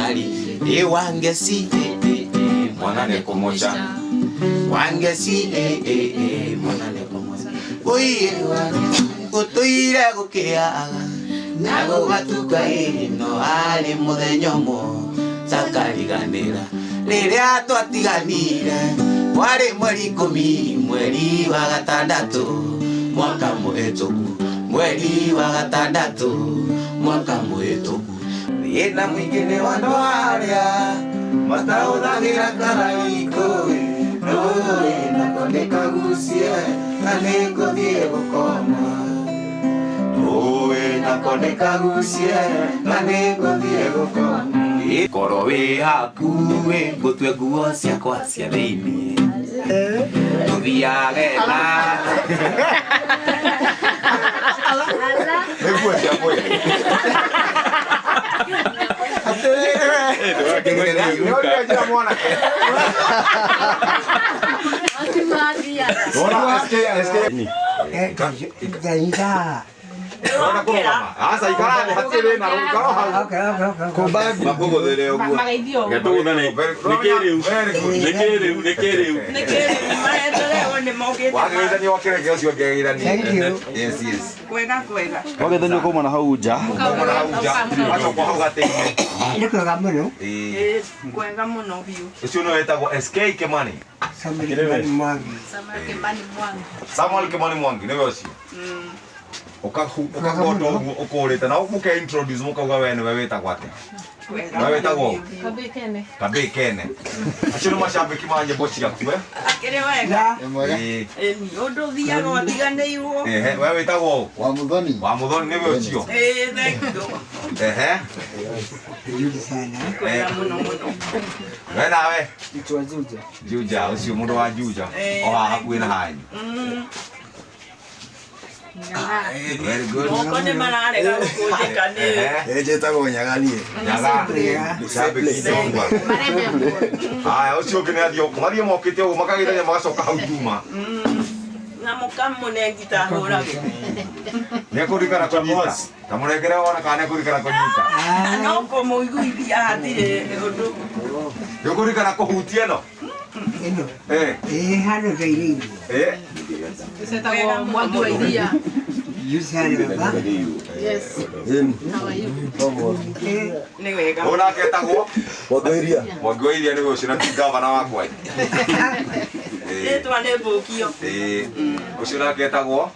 Ndagĩtarĩ ĩ wangeci ĩ ĩ ĩ mwana nĩ kũmoca wangeci ĩ ĩ ĩ mwana nĩ kũmoca ũiĩ gũtũire gũkĩaga na gũgatuka ĩ no arĩ mũthenya ũmwe takariganĩra rĩrĩa twatiganire warĩ mweri 10 mweri wa gatandatũ mwaka mũhĩtũku mweri wa gatandatũ mwaka mũhĩtũku thĩna mũingĩ nĩ wa andũ arĩa matahũthagĩra karaikũ rũĩ nako nĩkagucie na nĩngũthiĩ gũkoma rũĩ nako nĩkagucie na nĩngũthiĩ gũkoma korwo wĩ hakuhĩ ngũtue nguo ciakwa cia thĩiniĩ tũthiage na Nĩguo cia mwĩrĩ. Nĩ ũrĩa njĩra mwanake. Wona SK SK. Wona kũrũgama. Aca ikara thĩ hatirĩ thĩna ikara hau. Makũgũthĩre ũguo. Magaithio. Gatũgũthane. Nĩ kĩrĩu. Nĩ kĩrĩu, nĩ kĩrĩu. Nĩ kĩrĩu maendeleo nĩ mokĩte. Wageithania wakĩreke ũcio ũngĩ ageithanie. Thank you. Yes, yes. Kwega kwega. Wageithanio kuma na hau nja. Kuma na hau nja. Wacoka hau gatĩ-inĩ. Nĩ kwega mũno. Ĩĩ. Ĩĩ, kwega mũno biũ. Ũcio nĩwe wĩtagwo SK Kimani. Samuel Kimani Mwangi. Samuel Kimani Mwangi nĩwe ũcio. Ũkagota ũguo ũkũrĩte na mũke introduce mũkauga we nĩwe wĩtagwo atĩa. Kwega. We wĩtagwo Kabĩ Kene. Kabĩ Kene. Acio nĩ macambĩki ma nyĩmbo ciaku eh? Akĩrĩ wega. Na Ĩĩ. Ĩni, ũndũ ũthiaga ũtiganĩirwo. Ehe, we wĩtagwo ũ? Wa Muthoni. Wa Muthoni nĩwe ũcio. Ĩĩ, thank you. Ehe. nzuri sana. Kwega mũno mũno. We nawe? Itwa Juja. Juja, ũcio mũndũ wa Juja. Ĩĩ, O haha hakuhĩ na hanyu. Very good. Moko nĩ mararega gũkũnjĩka nĩ. Ehe. Njĩtagwo Nyaga niĩ. Nyaga. Cambĩki ndongwa. Haya, ũcio ũngĩ nĩ athiĩ ũguo. Mathiĩ mokĩte ũguo makageithania magacoka hau tuma. Na mũkamũne ngita hũrage. Nĩekũririkana kũnyita. Ta mũrengere wona kana nĩekũririkana kũnyita. No kũmũiguithia hatirĩ ũndũ. Nĩũkũririkana kũhutia ĩno? Ĩno. Eh. Ĩĩ handũ ndairĩirwo. Eh. Ĩcetagwo Mwangi wa Iria. Nzuri sana baba. Yes. How are you? Eh, Nĩ wega. Ũyũ nake etagwo Mwangi wa Iria. Mwangi wa Iria nĩwe ũcio na ti gavana wakwa. Ĩĩ. Rĩtwa nĩ Mbũkio. Ĩĩ. Ũcio nake etagwo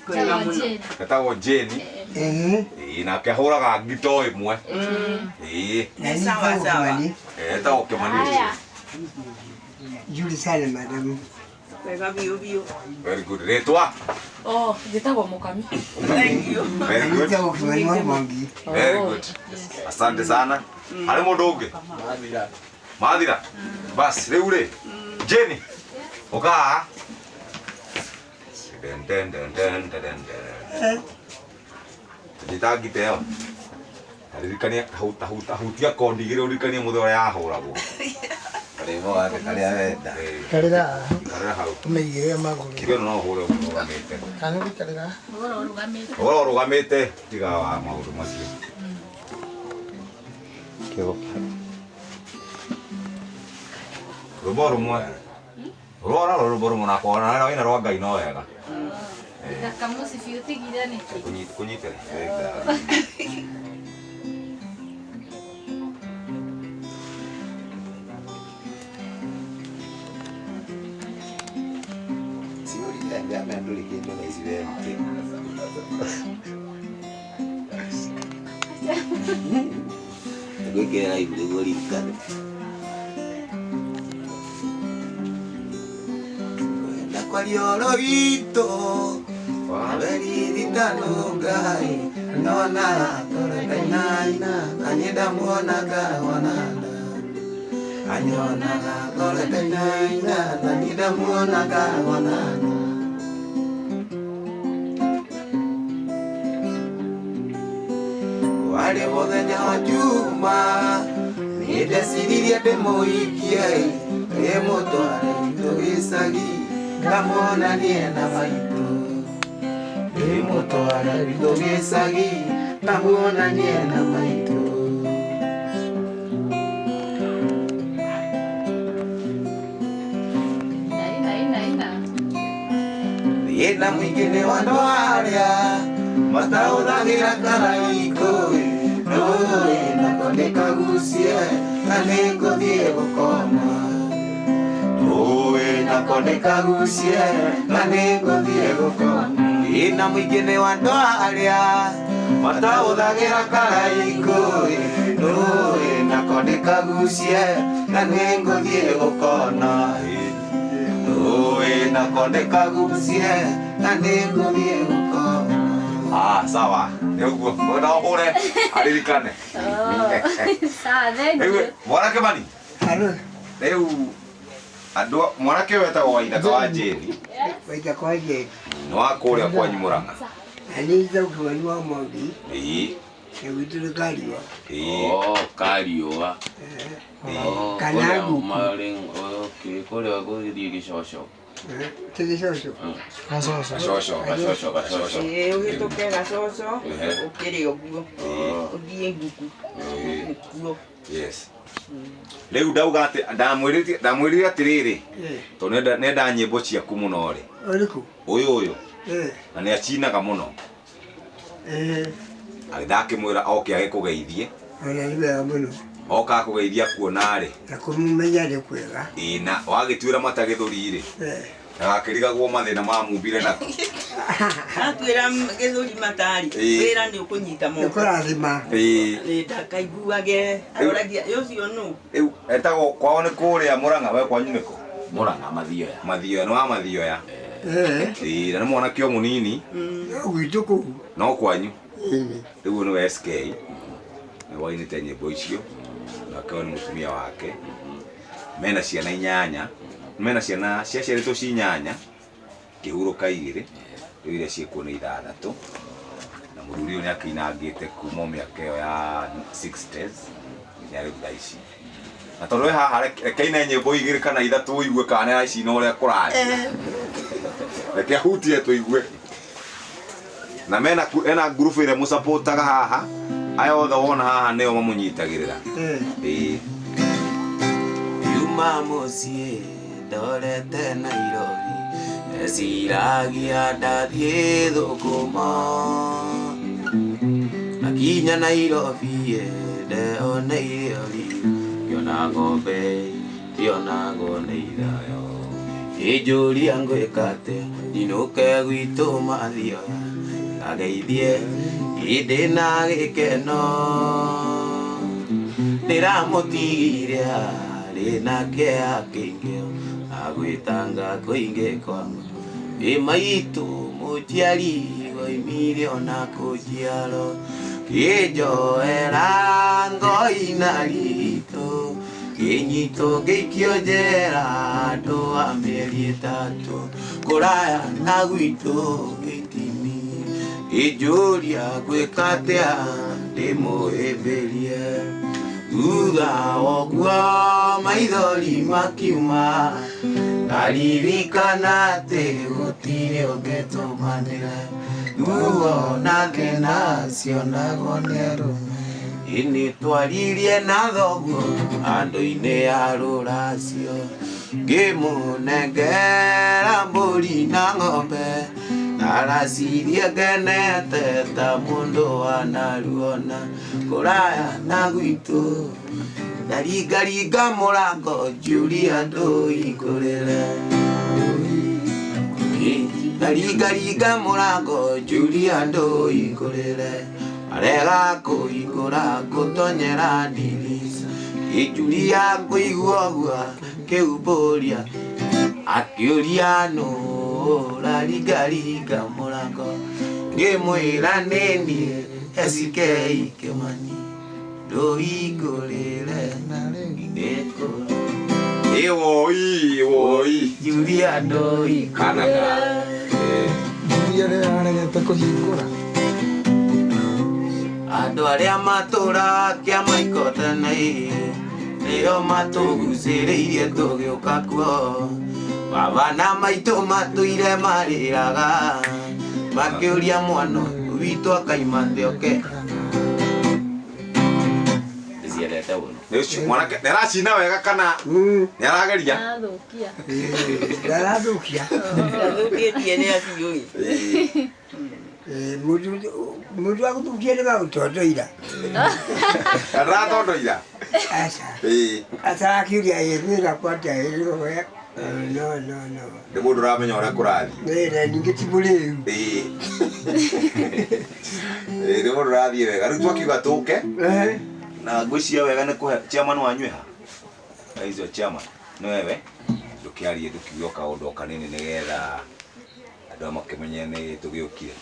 Kwega mũno. etagwo Jane. eh, Ĩĩ, nake ahũraga ngito ĩmwe. Ĩĩ. na Nĩ sawa nĩ sawa. Kimani. Etagwo Kimani ũcio. Nzuri sana madam. Wega biũ biũ. Very good. Rĩtwa? Oh, njĩtagwo Mũkami. Thank you. Very good. Nĩtagwo Kimani wa Mwangi. Very good. Asante sana. Harĩ mũndũ ũngĩ? Mathira. Bas, rĩu rĩ. Jane. Ũka haha. Den den den den den den. Nyita ngita ĩyo. Ririkania hutia kondi igĩrĩ ũririkanie mũthenya ũrĩa yahũragwo. Karĩmo gake karĩa wenda. Karĩra Karĩra hau. ũmĩigĩrĩre magũrũ. Kiugo ĩno no ũhũre ũguo ũrũgamĩte. Kana ũgĩikarĩra? Ũhoro ũrũgamĩte. Ũhoro ũrũgamĩte tiga wa maũndũ macio. Rwĩmbo rũmwe. Rwora rwĩmbo rũmwe na kona na wĩna rwa Ngai no wega. Thaka mũcibi ũtigire nĩkĩ? Kũnyitĩra. Ciũria ndĩramenya ndũrĩ kĩndũ thaa ici wee mtĩ. Ngwĩkĩrĩra ibu nĩguo ũririkane. Kwenda kwaria ũhoro witũ waberithitano Ngai nona torekainaina na niĩ ndamuonaga wonana anyonaga torekainaina na niĩ ndamuonaga wonana warĩ mũthenya wa Juma niĩ ndeciririe ndĩmũhikie ndĩmũtware gwitũ gĩcagi ngamuonanie na maitũ ndĩmũtware gwitũ gĩcagi ngamuonanie na maitũ. Ĩna mũingĩ nĩ wa andũ arĩa matahũthagĩra karaikũ. Rũĩ nako nĩkagucie na nĩngũthiĩ gũkoma. Rũĩ nako nĩkagucie na nĩngũthiĩ gũkoma. Ĩna mũingĩ nĩ wa andũ arĩa matahũthagĩra karaikũ. Rũĩ nako nĩkagucie na nĩngũthiĩ gũkona. Rũĩ nako nĩkagucie na nĩngũthiĩ gũkona. Ah, sawa. Nĩ ũguo. Wenda ũhũre aririkane. Sawa, thank Rĩu you. mwanake mani. Halo. Rĩu andũ mwanake ũyũ etagwo Waithaka wa Jane. Waithaka wa Jane. Nĩ wa kũrĩa kwanyu Mũrang'a. Na nĩ njĩtagwo Kimani wa Mwangi. Ĩĩ. Na gwitũ nĩ Kariũa. Ĩĩ. Oh, Kariũa. Oh, Kana kũrĩa Nguku. Okay, kũrĩa gũgĩthiĩ Gĩcoco. Ti Gĩcoco. Gacoco. Gacoco. Gacoco, Gacoco. Ĩĩ ũhĩtũke Gacoco Ehe. ũkĩrĩ ũguo ũthiĩ Nguku nĩkuo. Yes. Rĩu ndauga atĩ ndamwĩrire atĩrĩrĩ tondũ nenda nyĩmbo ciaku mũno rĩ. Ũrĩkũ? Ũyũ ũyũ. Na nĩ acinaga mũno. Ndakĩmwĩra oke agĩkũgeithie. Ona nĩ wega mũno. Oka akũgeithia kuona rĩ. Na kũmũmenya nĩ kwega. Ĩĩ na wagĩtuĩra mata gĩthũri rĩ. Ndagakĩrigagwo mathĩna mamumbire nako. Atuĩra gĩthũri matarĩ wĩra nĩ ũkũnyita moko. Nĩkũrathima. Ĩĩ. Ĩĩ ndakaiguage aroragia ũcio nũ. Rĩu etagwo kwao nĩ kũrĩa Mũrang'a we kwanyu nĩkũ? Mũrang'a Mathioya. Mathioya nĩ wa Mathioya. Ĩĩ na nĩ mwanake o mũnini. No gwitũ kũu. No kwanyu. Rĩu ũyũ nĩwe SK. Nĩ wainĩte nyĩmbo icio. Nake ũyũ nĩ mũtumia wake. Mena ciana inyanya. Mena ciana ciaciarĩtwo ci inyanya. Kĩhurũka igĩrĩ. Rĩu iria ciĩkuo nĩ ithathatũ. Na mũthuri ũyũ nĩ akĩinangĩte kuma mĩaka ĩyo ya 60s nginya rĩu thaa ici. Na tondũ wĩ haha reke aine nyĩmbo igĩrĩ kana ithatũ ũigue kana nĩ aracina ũrĩa kũrathiĩ. Reke ahutie tũigue. Na mena ena ngurubu ĩrĩa mũcapotaga haha. Aya othe wona haha nĩo mamũnyitagĩrĩra. Ĩĩ. Yuma mũciĩ ndorete Nairobi ndeciragia ndathiĩ Thũkũma. Nakinya Nairobi ndeoneire ori ngĩona ng'ombe tionagwo nĩ ithayo. Ĩnjũria ngwĩka atĩa ndinũke gwitũ Mathioya ngageithie ĩndĩ na gĩkeno. Ndĩramũtigire arĩ na kĩeha kĩingĩ agwĩtanga kũingĩ kwakwa. Ĩ maitũ mũciari woimire ona kũnjiarwo kĩnjoera ngoi na ritũ kĩnyitwo ngĩikio njera andũ a mĩeri ĩtatũ kũraya na gwitũ gĩtini. Ĩnjũria ngwĩka atĩa ndĩmũhĩmbĩrie. Thutha wa ũguo maithori makiuma ndaririkana atĩ gũtirĩ ũngĩtũmanĩra. Ruo na thĩna cionagwo nĩ arũme. Ĩ nĩtwaririe na thoguo andũ-inĩ a rũracio ngĩmũnengera mbũri na ng'ombe ndaracirie ngenete ta mũndũ wanaruona kũraya na gwitũ. Ndaringaringa mũrango njũria ndũhingũrĩre. Ndaringaringa mũrango njũria ndũhingũrĩre. Arega kũhingũra ngũtonyera ndirica. Kĩnjuria kũigua ũguo kĩumbũria akĩũria nũ ũraringaringa mũrango. Ngĩmwĩra nĩ niĩ SK Kĩmani ndũhingũrĩre ndĩkũra. Ĩwoi woi. Julia ndũhingũrĩre. Kanaga. Julia rĩrĩa aregete kũhingũra. Andũ arĩa matũraga kĩama ikotene nĩo matũgucĩrĩirie tũgĩũka kuo. Baba na maitũ matũire marĩraga makĩũria mwana ũyũ witũ akaima atĩa oke. Ndĩciendete. Nyendete mũno. Nĩ ũcio mwanake nĩ aracina wega kana nĩ arageria? Arathũkia. Ndarathũkia. Ndathũkĩtie nĩ aciũĩ. Mũndũ wa gũthũkia nĩ wagũtondoira. Na ndaratondoira. Aca. Ĩĩ. Atarakĩũria ĩ wĩra kwatĩa ĩ no no no. Nĩ mũndũ ũramenya ũrĩa kũrathiĩ. Nĩ na ningĩ ti mũrĩu. Ĩĩ. Ĩĩ, nĩ mũndũ ũrathiĩ wega. Rĩu twakiuga tũke. Na ngwĩciria wega nĩ kũhe chairman wanyu ĩ ha? Icio chairman. Nĩ wewe. Ndũkĩarie ndũkiuge o kaũndũ o kanini nĩgetha andũ aya makĩmenye nĩ tũgĩũkire.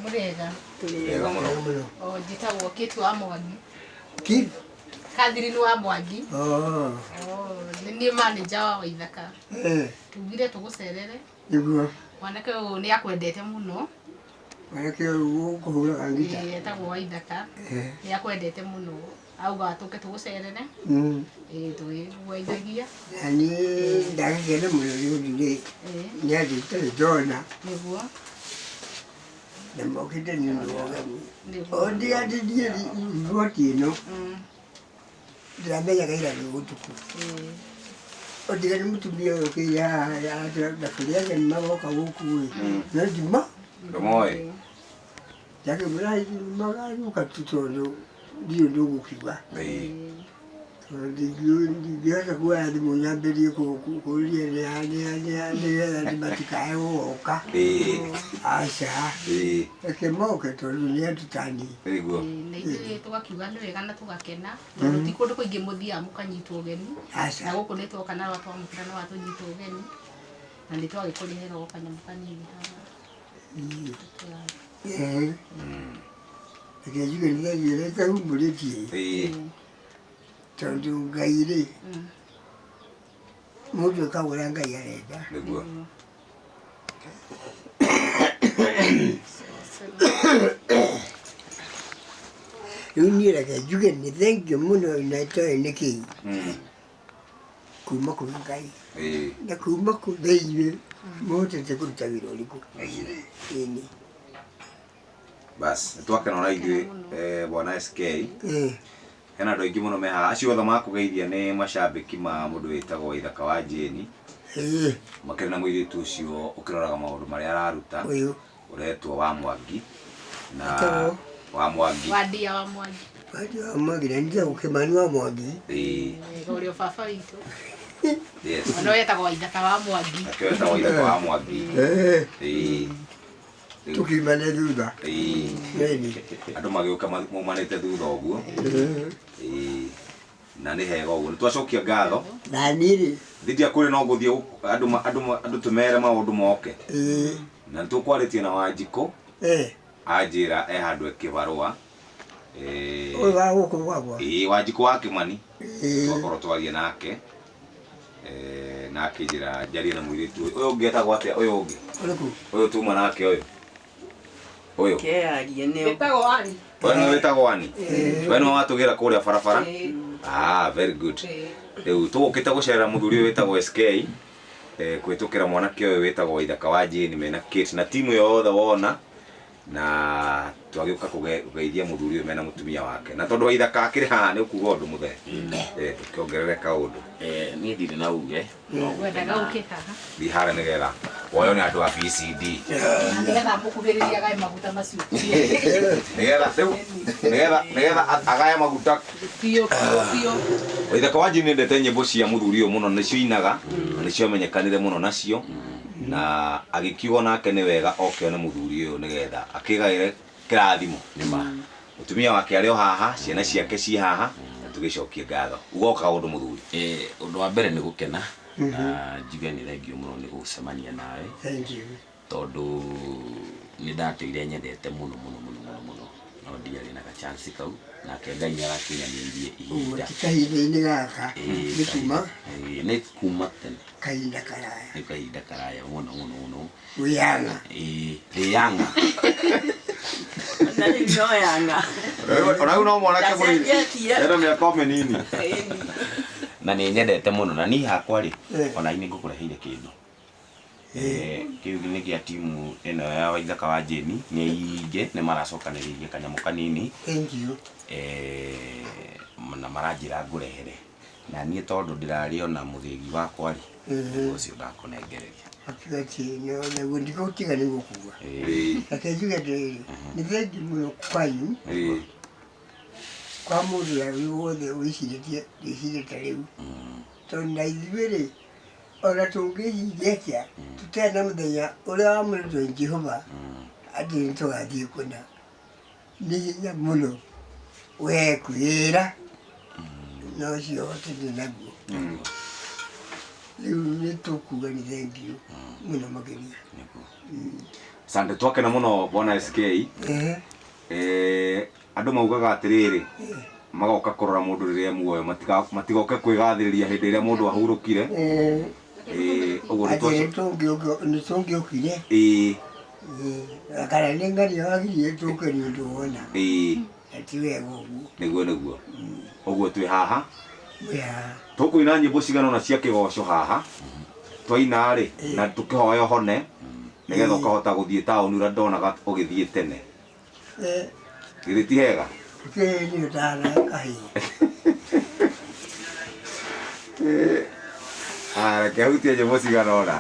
Mũrĩega. Wega mũno. O njĩtagwo Kate wa Mwangi. Ki? Catherine wa Mwangi. Oh. Oh, nĩ niĩ manager wa Waithaka. Eh, Tugire tũgũcerere. nĩguo. Mwanake ũyũ nĩ akwendete mũno. Mwanake ũyũ ũkũhũraga ngita. Ĩĩ, etagwo Waithaka. Eh. Nĩ akwendete mũno. Auga tũke tũgũcerere. Ĩĩ, tũgĩgũgeithagia. Na niĩ ndagĩkena mũno nĩ ũndũ nĩ nĩ andũ itarĩ ndona Nĩguo. na mokĩte nĩ ũndũ wa ũgeni. Nĩguo. O ndiga atĩ niĩ riboti ĩno ndĩramenyaga ira nĩ ũtukũ. Ĩĩ. O tiga nĩ mũtumia ũyũ ũkĩire haha na kũrĩa ageni magoka gũkũ ĩ no ndima Ndũmoĩ. ndakĩmwĩra magatũka tu tondũ ndiũĩ ũndũ ũgũkiuga. Ĩĩ. Tondũ ndingĩhota kuoya thimũ nyambĩrie kũũria nĩ a nĩ a nĩ a nĩgetha andũ matikae gũgoka. Ĩĩ. Aca. Ĩĩ. Reke moke tondũ nĩ andũ ta niĩ. Nĩguo. Na ithuĩ tũgakiuga nĩ wega na tũgakena tondũ ti kũndũ kũingĩ mũthiaga mũkanyitwo ũgeni. Aca. Na gũkũ nĩ twoka na twamũkĩra na watũnyita ũgeni na nĩ twagĩkũrehera o kanyamũ kanini haha. Ĩĩ. Reke njuge nĩ thengiũ ũrĩa itahumbũrĩtie. Ĩĩ. Tondũ Ngai rĩ, mũndũ ekaga ũrĩa Ngai arenda. Nĩguo. Rĩu niĩ reke njuge nĩ thengiũ mũno na itoĩ nĩkĩ kuma kũrĩ Ngai Ĩĩ. na kuma kũrĩ inyuĩ mũhotete kũruta wĩra ũrĩkũ. Ĩni. Bas, nĩ twakena ona ithuĩ bwana SK. Ĩĩ. Hena andũ aingĩ mũno me haha. Acio othe makũgeithia nĩ macambĩki ma mũndũ wĩtagwo Waithaka wa Jane. Ĩĩ. Makĩrĩ na mũirĩtu ũcio ũkĩroraga maũndũ marĩa araruta. Ũyũ. Ũretwo wa Mwangi. Na Etagwo? wa Mwangi. Wandia wa Mwangi. Wandia wa Mwangi na nĩndĩragwo Kĩmani wa Mwangi. Ĩĩ. Wega ũrĩa baba witũ. Yes. Ona ũyũ etagwo Waithaka wa Mwangi. Nakĩo etagwo Waithaka wa Mwangi. Ĩĩ. Ĩĩ. Tũkiumane thutha. Ĩĩ. Ĩni. Andũ magĩũka maumanĩte thutha ũguo. Ĩĩ. Na nĩ hega ũguo. Nĩ twacokia ngatho. Na niĩ rĩ. Thitia kũrĩ no gũthiĩ andũ andũ andũ tũmere maũndũ moke. Ĩĩ. Na nĩ tũkwarĩtie na Wanjikũ. Ĩĩ. Anjĩra e handũ e kĩbarũa. Ĩĩ. Ũyũ wa gũkũ gwakwa. Ĩĩ, Wanjikũ wa Kĩmani. Ĩĩ. Twakorwo twaria nake. Na akĩnjĩra njarie na mũirĩtu ũyũ. Ũyũ ũngĩ etagwo atĩa? Ũyũ ũngĩ. Ũrĩkũ? Ũyũ tuma nake ũyũ. Ũyũ. Kearie nĩ Wĩtagwo Ani. We nĩwe wĩtagwo Ani? We nĩwe watũgĩra kũrĩa barabara? Ah, very good. Rĩu tũgũkĩte gũcerera mũthuri ũyũ wĩtagwo SK kũhĩtũkĩra mwanake ũyũ wĩtagwo Waithaka wa Jane mena Kate na timu yothe wona na twagĩũka kũgeithia mũthuri ũyũ mena mũtumia wake na tondũ Waithaka akĩrĩ haha nĩ ũkuga ũndũ mũthee. Tũkĩongerere kaũndũ. Niĩ ndirĩ na uge. Ngwendaga ũke haha. Thiĩ harĩa nĩgetha woywo nĩ andũ a VCD. Na nĩgetha mũkuhĩrĩrie agae maguta macio. Nĩgetha rĩu nĩgetha nĩgetha agae maguta. Biũ biũ biũ. Waithaka wa Jane nĩendete nyĩmbo cia mũthuri ũyũ mũno nĩcio inaga na nĩcio amenyekanire mũno nacio na agĩkiuga nake nĩ wega oke one mũthuri ũyũ nĩgetha akĩgaĩre kĩrathimo. Mũtumia wake arĩ o haha, ciana ciake ci haha na tũgĩcokie ngatho. Uga o kaũndũ mũthuri. Ũndũ wa mbere nĩ gũkena na njuge nĩ thengio mũno nĩ gũcemania nawe. Thank you. Tondũ nĩ ndatũire nyendete mũno mũno mũno mũno mũno no ndiarĩ na gachance kau nake Ngai nĩ arakinyanĩirie Ũguo ihinda. ti kahinda-inĩ gaka. Nĩ kuma Nĩ kuma tene. kahinda karaya. Nĩ kahinda karaya mũno mũno mũno. Wĩyanga. Ĩĩ, ndĩyanga. Na rĩu no yanga. Ona rĩu no mwanake mũnini. Ndacenjetie. Ena mĩaka o mĩnini. Na nĩ nyendete mũno na niĩ hakwa rĩ ona niĩ ngũkũreheire kĩndũ. Kĩu nĩ gĩa timu ĩno ya Waithaka wa Jane, nĩ aingĩ nĩ maracokanĩrĩirie kanyamũ kanini. Thank you. Na maranjĩra ngũrehere na niĩ tondũ ndĩrarĩ ona mũthĩgi wakwa rĩ, nĩguo ũcio ndakũnengereria. Akiuga atĩ naguo ndigũtiga nĩ gũkua. Reke njuge atĩrĩrĩ, nĩ thengiũ mũno kwanyu, kwa mũndũ ũrĩa wĩ wothe wĩcirĩtie rĩciria ta rĩu, tondũ na ithuĩ rĩ, ona tũngĩciria atĩa tũtarĩ na mũthenya ũrĩa wamũrĩtwo nĩ Jehova atĩ nĩ tũgathiĩ kũna, nĩ hinya mũno we kwĩra na ũcio tũrĩ naguo. Rĩu nĩ tũkuga nĩ thengiũ mũno makĩria. Asante, twakena mũno bwana SK. Andũ maugaga atĩrĩrĩ, magoka kũrora mũndũ rĩrĩa muoyo, matigoke kwĩgathĩrĩria hĩndĩ ĩrĩa mũndũ ahurũkire. Ũguo nĩ atĩ nĩ tũngĩokire kana nĩ ng'ania wagirie tũke nĩ ũndũ wona na ti wega ũguo. Nĩguo nĩguo, ũguo twĩ haha. Mwĩ haha. Tũkũina nyĩmbo cigana ũna cia kĩgoco haha, twaina rĩ na tũkĩhoya ũhone nĩgetha ũkahota gũthiĩ taũni ũrĩa ndonaga ũgĩthiĩ tene. Githĩ ti hega? Tũkĩrĩ nĩ ũtana kahĩĩ. Reke hutie nyĩmbo cigana ũna,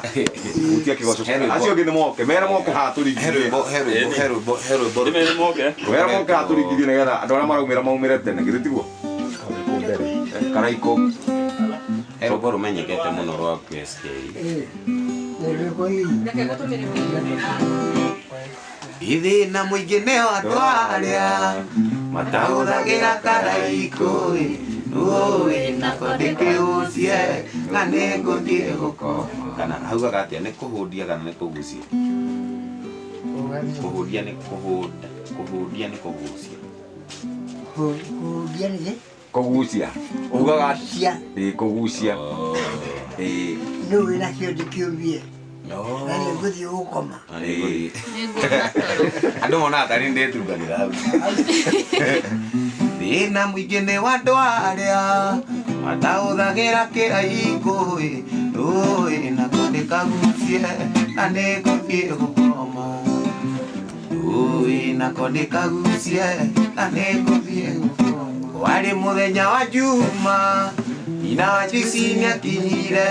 hutia kĩgoco, acio angĩ nĩ moke, mere moke haha tũringithie. He rwĩmbo he rwĩmbo he rwĩmbo he rwĩmbo. Ndĩmere moke. Mere moke haha tũringithie nĩgetha andũ arĩa maraumĩra maumĩre tene, githĩ tiguo? Karaikũ. He rwĩmbo rũmenyekete mũno rwa SK. Nĩ rwĩmbo hihi. Reke ngũtũmĩre. Ithĩna mũingĩ nĩo andũ arĩa matahũthagĩra karaikũ ĩ, nako ndĩkĩũcie na nĩngũthiĩ gũkoma. Kana haugaga atĩa, nĩ kũhũndia kana nĩ kũgucia? Kũhũndia nĩ kũhũnda, kũhũndia nĩ kũgucia. Kũhũndia nĩ kũgucia ugaga. Kũgucia. Ĩ, kũgucia, ĩ. Nĩ wĩna kĩndũ kĩũmie na nĩ ngũthiĩ gũkoma. Andũ monaga tarĩ ndĩtunganĩra hau. Thĩna mũingĩ nĩ wa andũ arĩa matahũthagĩra kĩraikũ ĩ, ũĩ nako ndĩkagucie na nĩngũthiĩ gũkoma, ũĩ nako ndĩkagucie na nĩngũthiĩ gũkoma. Warĩ mũthenya wa Juma, nyina wa Jisi nĩakinyire,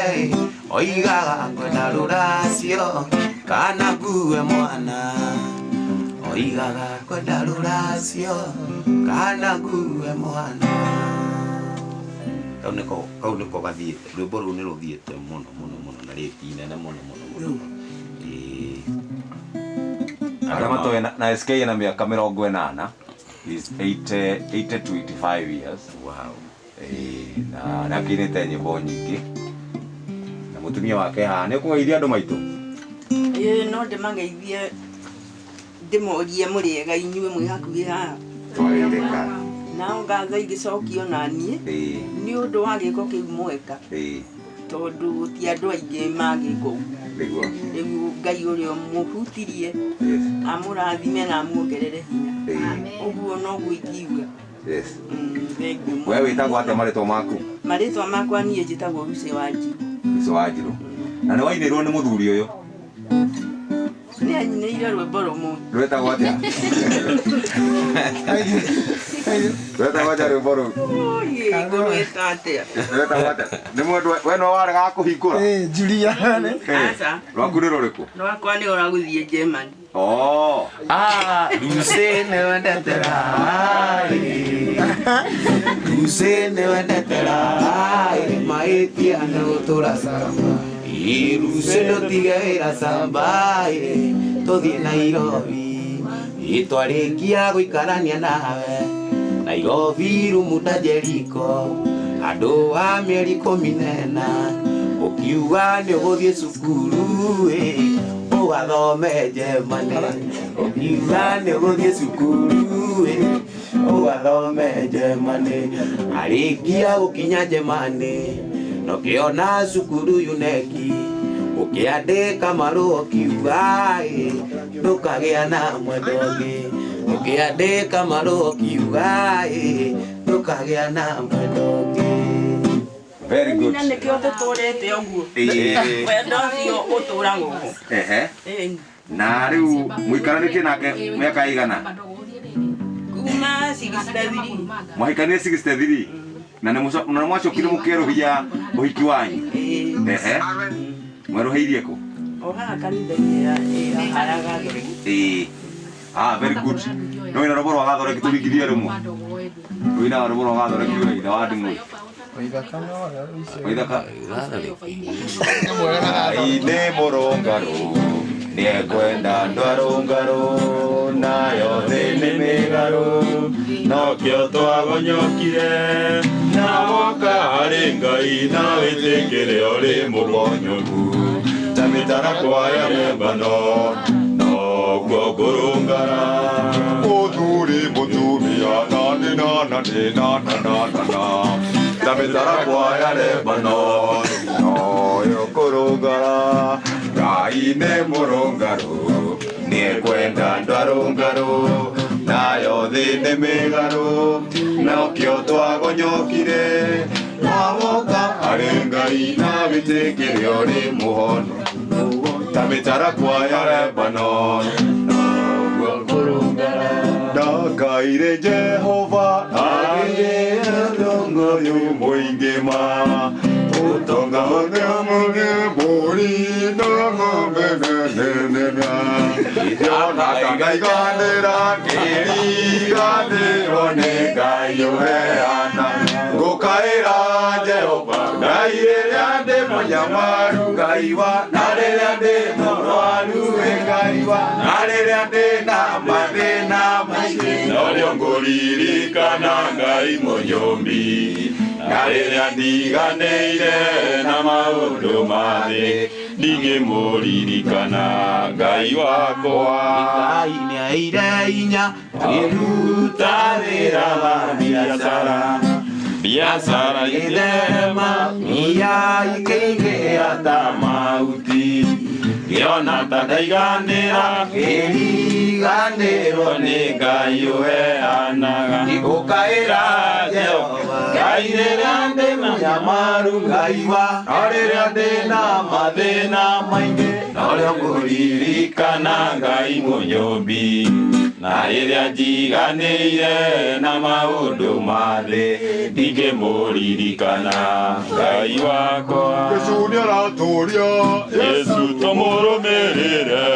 oigaga ngwenda rũracio kana ngue mwana, oigaga kwenda rũracio kana ngue mwana. Kau nĩko gathiĩte, rwĩmbo rũu nĩ rũthiĩte mũno mũno mũno na rĩti nene mũno mũno mũno. Ĩĩ. Arĩa matoĩ na SK ena mĩaka 80, is 80 80 to 85 years. Wow. Na nĩ akĩinĩte nyĩmbo nyingĩ na mũtumia wake haha nĩ ũkũgeithia andũ maitũ. Ĩĩ, no ndĩmageithie, ndĩmorie mũrĩega inyuĩ mwĩ hakuhĩ haha. Twageithĩka. Nao ngatho igĩcokio na niĩ nĩ ũndũ wa gĩko kĩu mweka, tondũ ti andũ aingĩ mangĩka ũguo. Nĩguo. Rĩu Ngai ũrĩa mũhutirie amũrathime na amuongerere hinya. Ũguo noguo ingiuga. Thengiũ mũno. We wĩtagwo atĩa marĩtwa maku? Marĩtwa makwa niĩ njĩtagwo Lucy Wanjiru. Lucy Wanjiru. Na nĩ wainĩrwo nĩ mũthuri ũyũ? Nĩ anyinĩire rwĩmbo rũmwe. Rwĩtagwo atĩa? Rwĩtagwo atĩa rwĩmbo rũu? Ngũrwĩta atĩa? Rwĩtagwo atĩa? Nĩ mwendwa we no waregaga kũhingũra? Julia. Aca. Rwaku nĩ rũrĩkũ? Rwakwa nĩ rwa gũthiĩ Germany. Oh. Ah, Lucy nĩ wendete raĩ. Lucy nĩ wendete raĩ, mahĩtia nĩ gũtũra camba. Ĩ, Lucy ndũtige wĩra camba, ĩ, tũthiĩ Nairobi. Ĩ, twarĩkia gũikarania nawe Nairobi rumu ta Jeriko andũ a mĩeri 14, ũkiuga nĩ ũgũthiĩ cukuru ĩ, ũgathome Germany, ũkiuga nĩ ũgũthiĩ cukuru ĩ, ũgathome Germany. Arĩkia gũkinya Germany na ũkĩona cukuru UNEKI, ũkĩandĩka marũa ũkiuga ĩ, ndũkagĩa na mwendwa ũngĩ, ũkĩandĩka marũa ũkiuga ĩ, ndũkagĩa na mwendwa ũngĩ. Very good. Na nĩkĩo tũtũrĩte ũguo. Ĩĩ. Wendo ũcio ũtũraga ũguo. Ehe. Ĩĩ. Na rĩu mũikaranĩtie nake mĩaka igana? Kuma 63. Mwahikanirie 63 na nĩ mwacokire mũkĩerũhia ũhiki wanyu. Ehe. Mwerũhĩirie kũ? O haha kanitha-inĩ ya ya Gathoreki. Ĩĩ. Ah, very good. No ina rwĩmbo rwa Gathoreki tũringithie rũmwe. Wĩina rwĩmbo rwa Gathoreki we ithe wa Nding'ũi. Waithaka no Waithaka. Ngai nĩ mũrũngarũ nĩekwenda andũ arũngarũ nayo thĩ nĩ mĩgarũ nokĩo twagonyokire na woka harĩ Ngai na wĩtĩkĩre ũrĩ mũgonyoku ta mĩtarakwa ya Lebanon noguo ngũrũngara mũthuri mũtumia na nĩ na na nĩ na na na na na ta mĩtarakwa ya Lebanon noyo kũrũngara. Ngai nĩ mũrũngarũ nĩekwenda andũ arũngarũ nayo thĩ nĩ mĩgarũ nokĩo twagonyokire twawoka harĩ Ngai na wĩtĩkĩre ũrĩ mũhono ta mĩtarakwa ya Lebanon noguo kũrũngara. Ndakaire Jehova agĩrĩ ũyũ mũingĩ ma ũtonga ũrĩa mbũri na ng'ombe nenenena ndĩrona ta ndaiganĩra ngĩriganĩrwo nĩ Ngai ũheana ngũkaĩra Jehova Ngai rĩrĩa ndĩ mũnyamaru Ngai wa na rĩrĩa ndĩ mũrwaru ĩ Ngai wa na rĩrĩa ndĩ na mathĩna maingĩ norĩo ngũririkana Ngai mũnyũmbi na rĩrĩa ndiganĩire na maũndũ ma thĩ ndingĩmũririkana Ngai wakwa. Ngai nĩaire inya akĩruta wĩra wa biacara biacara ithema ia ikĩingĩra ta mahuti ngĩona ta ndaiganĩra ngĩriganĩrwo nĩ Ngai ũheanaga ngũkaĩra Jehova Ngai rĩrĩa ndĩ mũnyamaru Ngai wa no rĩrĩa ndĩ na mathĩna maingĩ norĩo ngũririkana Ngai mũnyũmbi na rĩrĩa njiganĩire na maũndũ ma thĩ ndingĩmũririkana Ngai wakwa. Yesu nĩaratũria Yesu tũmũrũmĩrĩre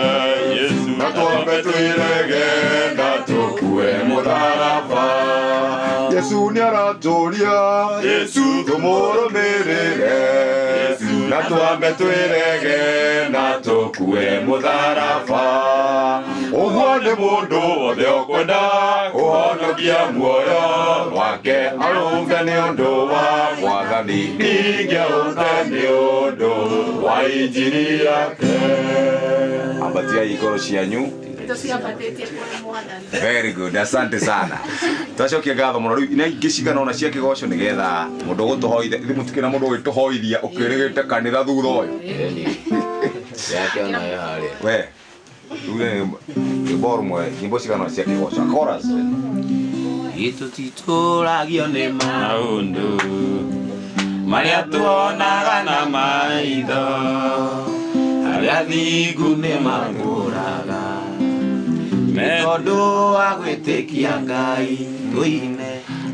Yesu na twambe twĩrege na tũkue mũtharaba. Yesu nĩaratũria Yesu tũmũrũmĩrĩre na twambe twĩrege na tũkue mũtharaba. Ũguo nĩ mũndũ wothe ũkwenda kũhonokia muoyo wake arũnge nĩ ũndũ wa Mwathani ndingĩarũnga nĩ ũndũ wa injiri yake. Ambatiai ngoro cianyu. Tũciambatĩtie kũrĩ Mwathani. Very good, asante sana. Twacokia ngatho mũno rĩu na ingĩ cigana ona cia kĩgoco nĩgetha mũndũ ũgũtũhoithia ithuĩ mũtikĩrĩ na mũndũ ũgĩtũhoithia ũkĩrĩgĩte kanitha thutha ũyũ. Yake onayo harĩa. We rĩu rwĩmbo rũmwe nyĩmbo cigana ona cia kĩgoco chorus. Gĩtũtitũragio nĩ maũndũ marĩa tuonaga na maitho arĩa thingu nĩ matũraga tondũ wa gwĩtĩkia Ngai tũine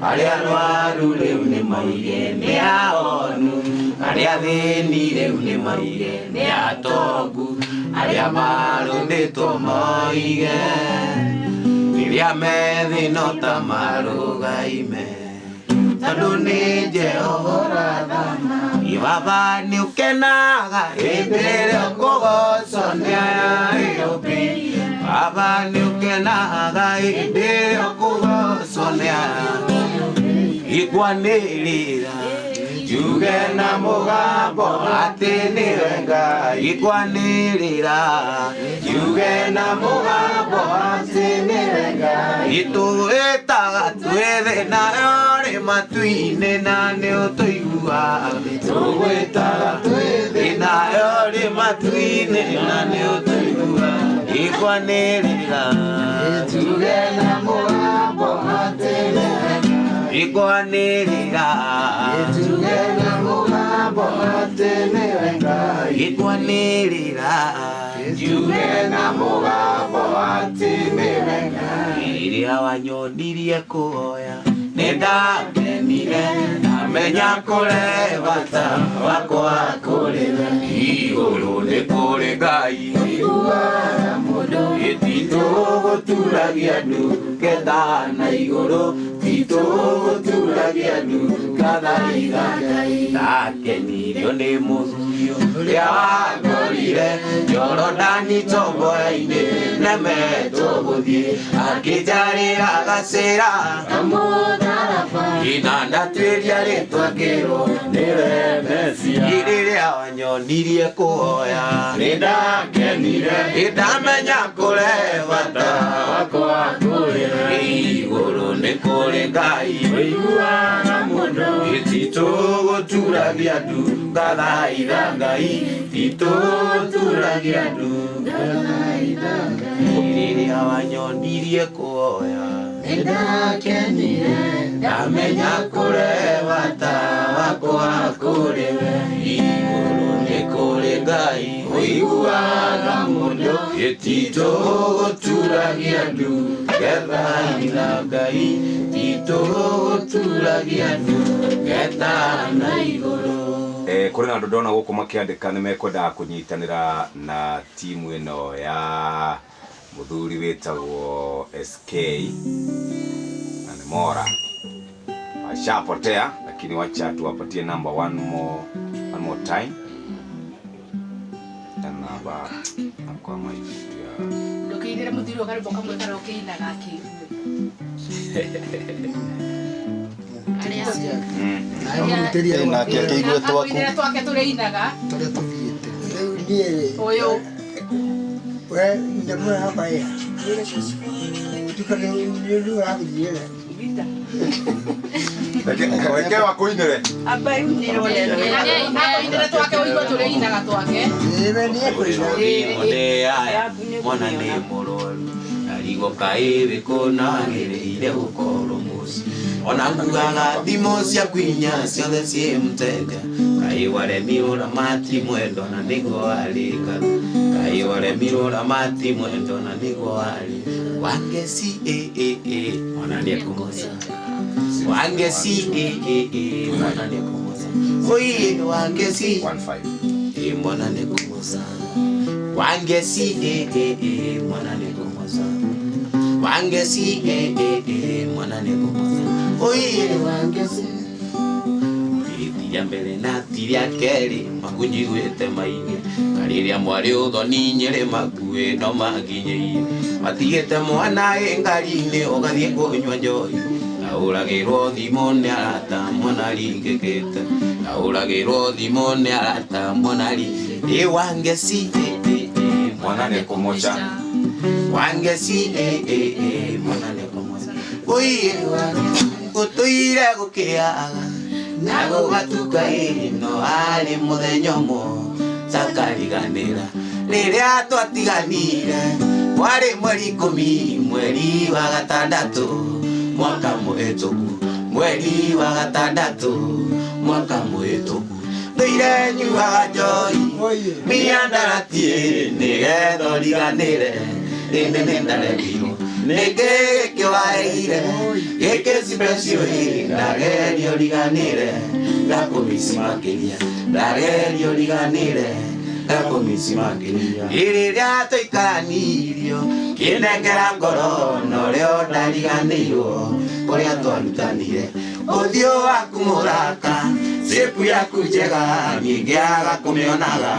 arĩa arwaru rĩu nĩ maige nĩ ahonu arĩa athĩni rĩu nĩ maige nĩ atongu arĩa marũndĩtwo moige rĩrĩa me thĩ no ta marũgaime tondũ nĩ Jehova ũrathana. Baba nĩ ũkenaga hĩndĩ ĩrĩa ũkũgocwo nĩ aya ĩũmbi. Baba nĩ ũkenaga hĩndĩ ĩrĩa ũkũgocwo nĩ aya. Ikwanĩrĩra njuge na mũgambo atĩ nĩwe Ngai. Ikwanĩrĩra njuge na mũgambo atĩ nĩwe Ngai. Itũĩtaga twĩ thĩ nayo rĩ matu-inĩ na nĩ ũtũiguaga. Tũgwĩtaga twĩ thĩ nayo rĩ matu-inĩ na nĩ ũtũiguaga. Ikwanĩrĩra njuge na mũgambo atĩ nĩwe Ngai. Ikwanĩrĩra njuge na mũgambo mũgambo atĩ nĩwe Ngai. Gĩkwanĩrĩra njuge na mũgambo atĩ nĩwe Ngai. Rĩrĩa wanyonirie kũhoya nĩndakenire, ndamenya kũrĩ bata wakwa kũrĩ we. Igũrũ nĩ kũrĩ Ngai ũiguaga mũndũ, Titũgũturagia ndu ngetha na igũrũ, titũgũturagia ndu ngathaitha Ngai. Ndakenirio nĩ mũthuri ũrĩa wangorire Jorodani tomboya-inĩ nemetwo gũthiĩ, akĩnjarĩra gacĩra Ina ndatuĩria rĩtwa ngĩrwo nĩwe Mesia. Rĩrĩa wanyonirie kũhoya nĩndakenire, ndamenya kũrĩ bata wakwa kũrĩ we. Igũrũ nĩ kũrĩ Ngai ũiguaga mũndũ, Titũgũturagia ndu ngathaitha Ngai, titũgũturagia ndu ngathaitha Ngai. Rĩrĩa wanyonirie kũhoya nĩndakenire, ndamenya kũrĩ bata wakwa kũrĩ we. Igũrũ nĩ kũrĩ Ngai ũiguaga mũndũ, Titũgũturagia ndu ngethaitha Ngai, titũgũturagia ndu ngetha na igũrũ. Kũrĩ na andũ ndona gũkũ makĩandĩka nĩ mekwendaga kũnyitanĩra na timu ĩno ya mũthuri wĩtagwo SK na nĩ Mora washapotea, lakini wacha tuwapatie number one more time na namba nakwama ibuku ya Ndũkĩinĩre mũthuri ũyũ karwĩmbo kamwe karĩa ũkĩinaga akĩigue. Nake akĩigue twaku. Akũinĩre twake tũrĩinaga. Tũrĩa tũthiĩte. Rĩu niĩ rĩ, Ũyũ. we ndamwe hapa ya. Tuka nĩ ũragũthiĩra. Reke wakũinĩre. Amba inĩre Akũinĩre twake ũigue tũrĩinaga twake. Ĩwe nĩ ekũina. Aya mwana nĩ mũrwaru ndarigwo kaĩ wĩkũ nagĩrĩire gũkorwo mũciĩ ona ngugaga thimũ ciaku inya ciothe ciĩ mteja kaĩ waremirwo ramati mwendo na nĩguo warĩka kaĩ waremirwo ramati mwendo na nĩguo warĩ wangeci mwana nĩekũmoca wangeci mwana nĩekũmoca oiye wangeci mwana nĩekũmoca wangeci mwana nĩekũmoca wangeci mwana nĩekũmoca oiye wangeci tiria mbere na tiria kerĩ makunjiguĩte maingĩ karĩrĩa mwarĩ ũthoni nyĩrĩ makuĩ no manginyĩire matigĩte mwana ĩ ngari-inĩ ũgathiĩ kũnyua njohi ahũragĩrwo thimũ nĩ arata mwana ringĩkĩte ahũragĩrwo thimũ nĩ arata mwana ri ĩ wangeci mwana nĩekũmoca wangeci mwana nĩekũmoca oiye gũtũire gũkĩaga na gũgatuka ĩno arĩ mũthenya ũmwe takariganĩra rĩrĩa twatiganire warĩ mweri 10 mweri wa gatandatũ mwaka mũhĩtũku mweri wa gatandatũ mwaka mũhĩtũku ndũire nyuaga njohi mĩandarati nĩgetha ũriganĩre ĩndĩ nĩndaremirwo nĩkĩ gĩkĩ waheire gĩkĩ special ndageria ũriganĩre ngakũmici makĩria ndageria ũriganĩre ngakũmici makĩria rĩrĩa tũikaranirio kĩnengera ngoro na ũrĩa ndariganĩirwo ũrĩa twarutanire ũthiũ waku mũraka ciĩpu yaku njega niĩ ngĩaga kũmĩonaga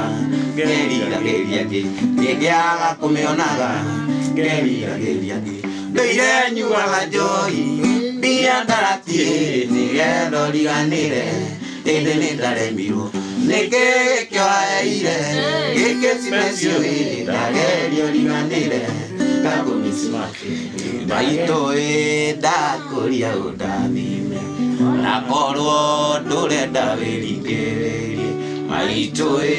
ngeriragĩria ngĩ niĩ ngĩaga kũmĩonaga ngeriragĩria ngĩ ndũire nyuaga njohi mĩandarati nĩgetha ũriganĩre ĩndĩ nĩndaremirwo nĩkĩ gĩkĩ waheire gĩkĩ special ndageria ũriganĩre ngakũmici makĩria maitũ ĩ ndakũria ũndathime nakorwo ndũrenda wĩringĩrĩrie maitũ ĩ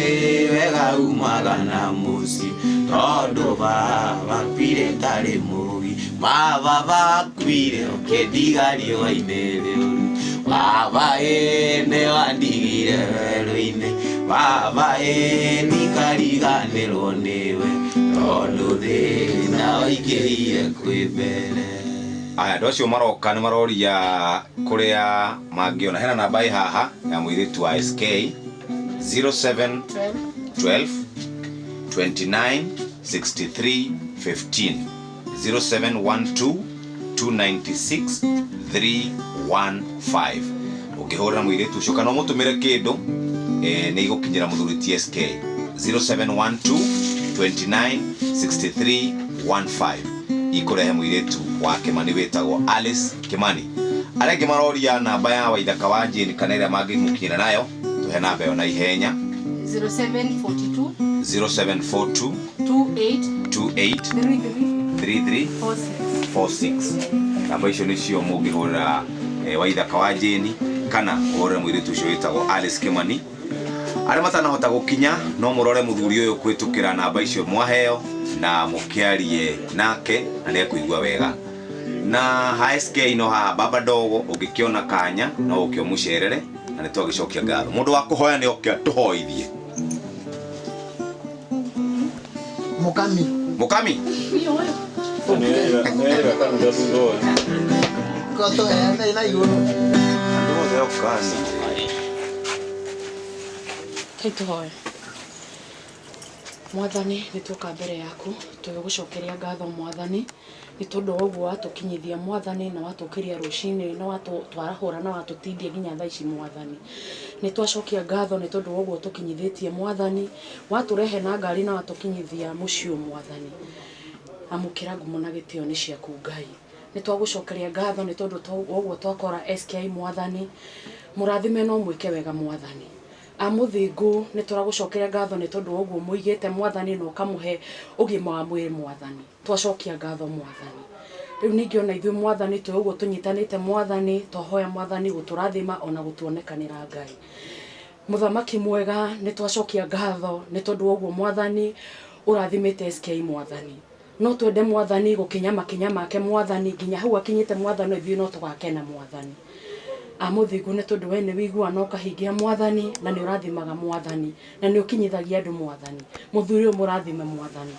wega umaga na mũciĩ tondũ baba akuire ndarĩ mũgi mababa akuire ũkĩndiga riũa-inĩ rĩũru Baba ĩ nĩ wandigire werũ-inĩ, baba ĩ ndikariganĩrwo nĩwe, tondũ thĩna waingĩrire kwĩ mbere. Aya andũ acio maroka nĩ maroria kũrĩa mangĩona. Hena namba ĩ haha ya mũirĩtu wa SK 07 12 29 63 15, 0712 296 315. Ũngĩhũrĩra mũirĩtu ũcio kana ũmũtũmĩre kĩndũ, nĩ igũkinyĩra mũthuri TSK 0712 29 63 15, ikũrehe mũirĩtu wa Kimani wĩtagwo Alice Kimani. Arĩa angĩ maroria namba ya Waithaka wa Jane kana ĩrĩa mangĩmũkinyĩra nayo, tũhe namba ĩyo na ihenya. 0742 0742 28 28 33 33 46. 46. Namba icio nĩcio mũngĩhũrĩra Waithaka wa Jane kana ũhũrĩre mũirĩtu ũcio wĩtagwo Alice Kimani. Arĩa matanahota gũkinya no mũrore mũthuri ũyũ kwĩtũkĩra namba icio mwaheo na mũkĩarie nake na nĩekũigua wega. Na ha SK no haha baba ndogo, ũngĩkĩona kanya no ũke ũmũcerere na nĩ twagĩcokia ngatho. Mũndũ wa kũhoya nĩ oke atũhoithie. Mukami. Mukami. Koto ene na igũrũ. Andũ othe okani. Kai tũhoe. Mwathani, nĩ tuoka mbere yaku tũgĩgũcokeria ngatho Mwathani nĩ tondũ wa ũguo watũkinyithia Mwathani, na watũkĩria rũcinĩ, na watũtwarahũra, na watũtindia nginya thaa ici Mwathani. Nĩ twacokia ngatho nĩ tondũ wa ũguo tũkinyithĩtie Mwathani, watũrehe na ngari na watũkinyithia mũciĩ Mwathani. Amũkĩra ngumo na gĩtĩo nĩ ciaku Ngai. Nĩ twagũcokeria ngatho nĩ tondũ wa ũguo twakora SK Mwathani, mũrathime no mwĩke wega Mwathani. Amũthingu nĩ tũragũcokeria ngatho nĩ tondũ wa ũguo mũigĩte Mwathani na ũkamũhe ũgima wa mwĩrĩ Mwathani. Twacokia ngatho Mwathani. Rĩu ningĩ ona ithuĩ Mwathani twĩ ũguo tũnyitanĩte Mwathani, twahoya Mwathani gũtũrathima ona gũtuonekanĩra Ngai. Mũthamaki mwega, nĩ twacokia ngatho nĩ tondũ wa ũguo Mwathani ũrathimĩte SK Mwathani. No twende Mwathani gũkinya makinya make Mwathani nginya hau akinyĩte Mwathani, ithuĩ no tũgakena Mwathani. Amũthingu nĩ tondũ we nĩ wĩiguaga na ũkahingia Mwathani, na nĩ ũrathimaga Mwathani, na nĩ ũkinyithagia andũ Mwathani. Mũthuri ũyũ mũrathime Mwathani.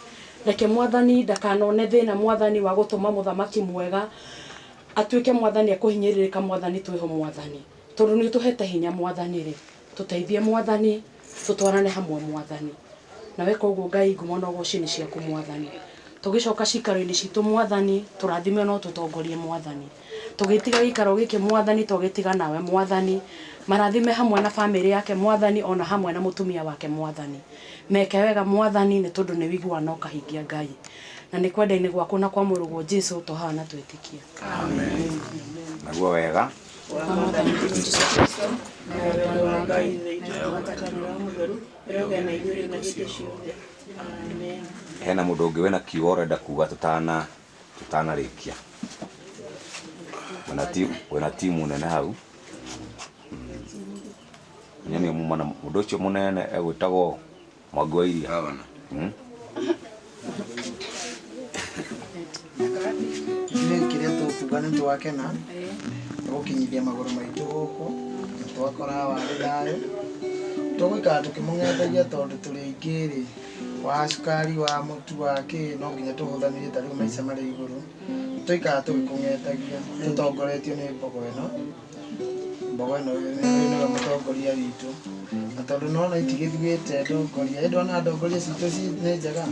Reke Mwathani ndakanone thĩna Mwathani wa gũtũma mũthamaki mwega atuĩke Mwathani akũhinyĩrĩrĩka Mwathani, twĩho Mwathani. Tondũ nĩ ũtũhete hinya Mwathani rĩ, tũteithie Mwathani, tũtwarane hamwe Mwathani. Na weka ũguo Ngai, ngumo na ũgoci nĩ ciaku Mwathani. Tũgĩcoka cikaro-inĩ citũ Mwathani, tũrathime no tũtongorie Mwathani. Tũgĩtiga gĩikaro gĩkĩ Mwathani, twagĩtiga nawe Mwathani. Marathime hamwe na bamĩrĩ yake Mwathani, ona hamwe na mũtumia wake Mwathani. Meke wega Mwathani nĩ tondũ nĩ wĩiguaga na ũkahingia Ngai. Na nĩ kwenda-inĩ gwaku na kwa mũrũguo Jesũ twahoya na twĩtĩkia. Amen. Naguo wega. Wa Mwathani Jesũ Kristo, na wendo wa Ngai na ngwatanĩro ya Mũtheru ĩrogĩa na ithuĩ rĩu na hĩndĩ ciothe. Amen. Hena mũndũ ũngĩ wĩna kiugo ũrenda kuga tũtanarĩkia? Wĩna timu nene hau. Menya nĩ muma na mũndũ ũcio mũnene egwĩtagwo Mwangi wa Iria. Nĩ kĩrĩa tũkuga nĩ twakena nĩ gũkinyithia magũrũ maitũ gũkũ, na twakora warĩ thayũ. Tũgũikara tũkĩmũng'ethagia tondũ tũrĩ aingĩ rĩ, wa cukari wa mũtu wa kĩ, no nginya tũhũthanĩrie ta rĩu maica marĩ igũrũ. Tũikara tũgĩkũng'etagia tũtongoretio nĩ mbogo ĩno. Mbogo ĩno nĩwe mũtongoria witũ, na tondũ nona itigĩthuĩte ndongoria, ĩ ndona ndongoria citũ nĩ njega,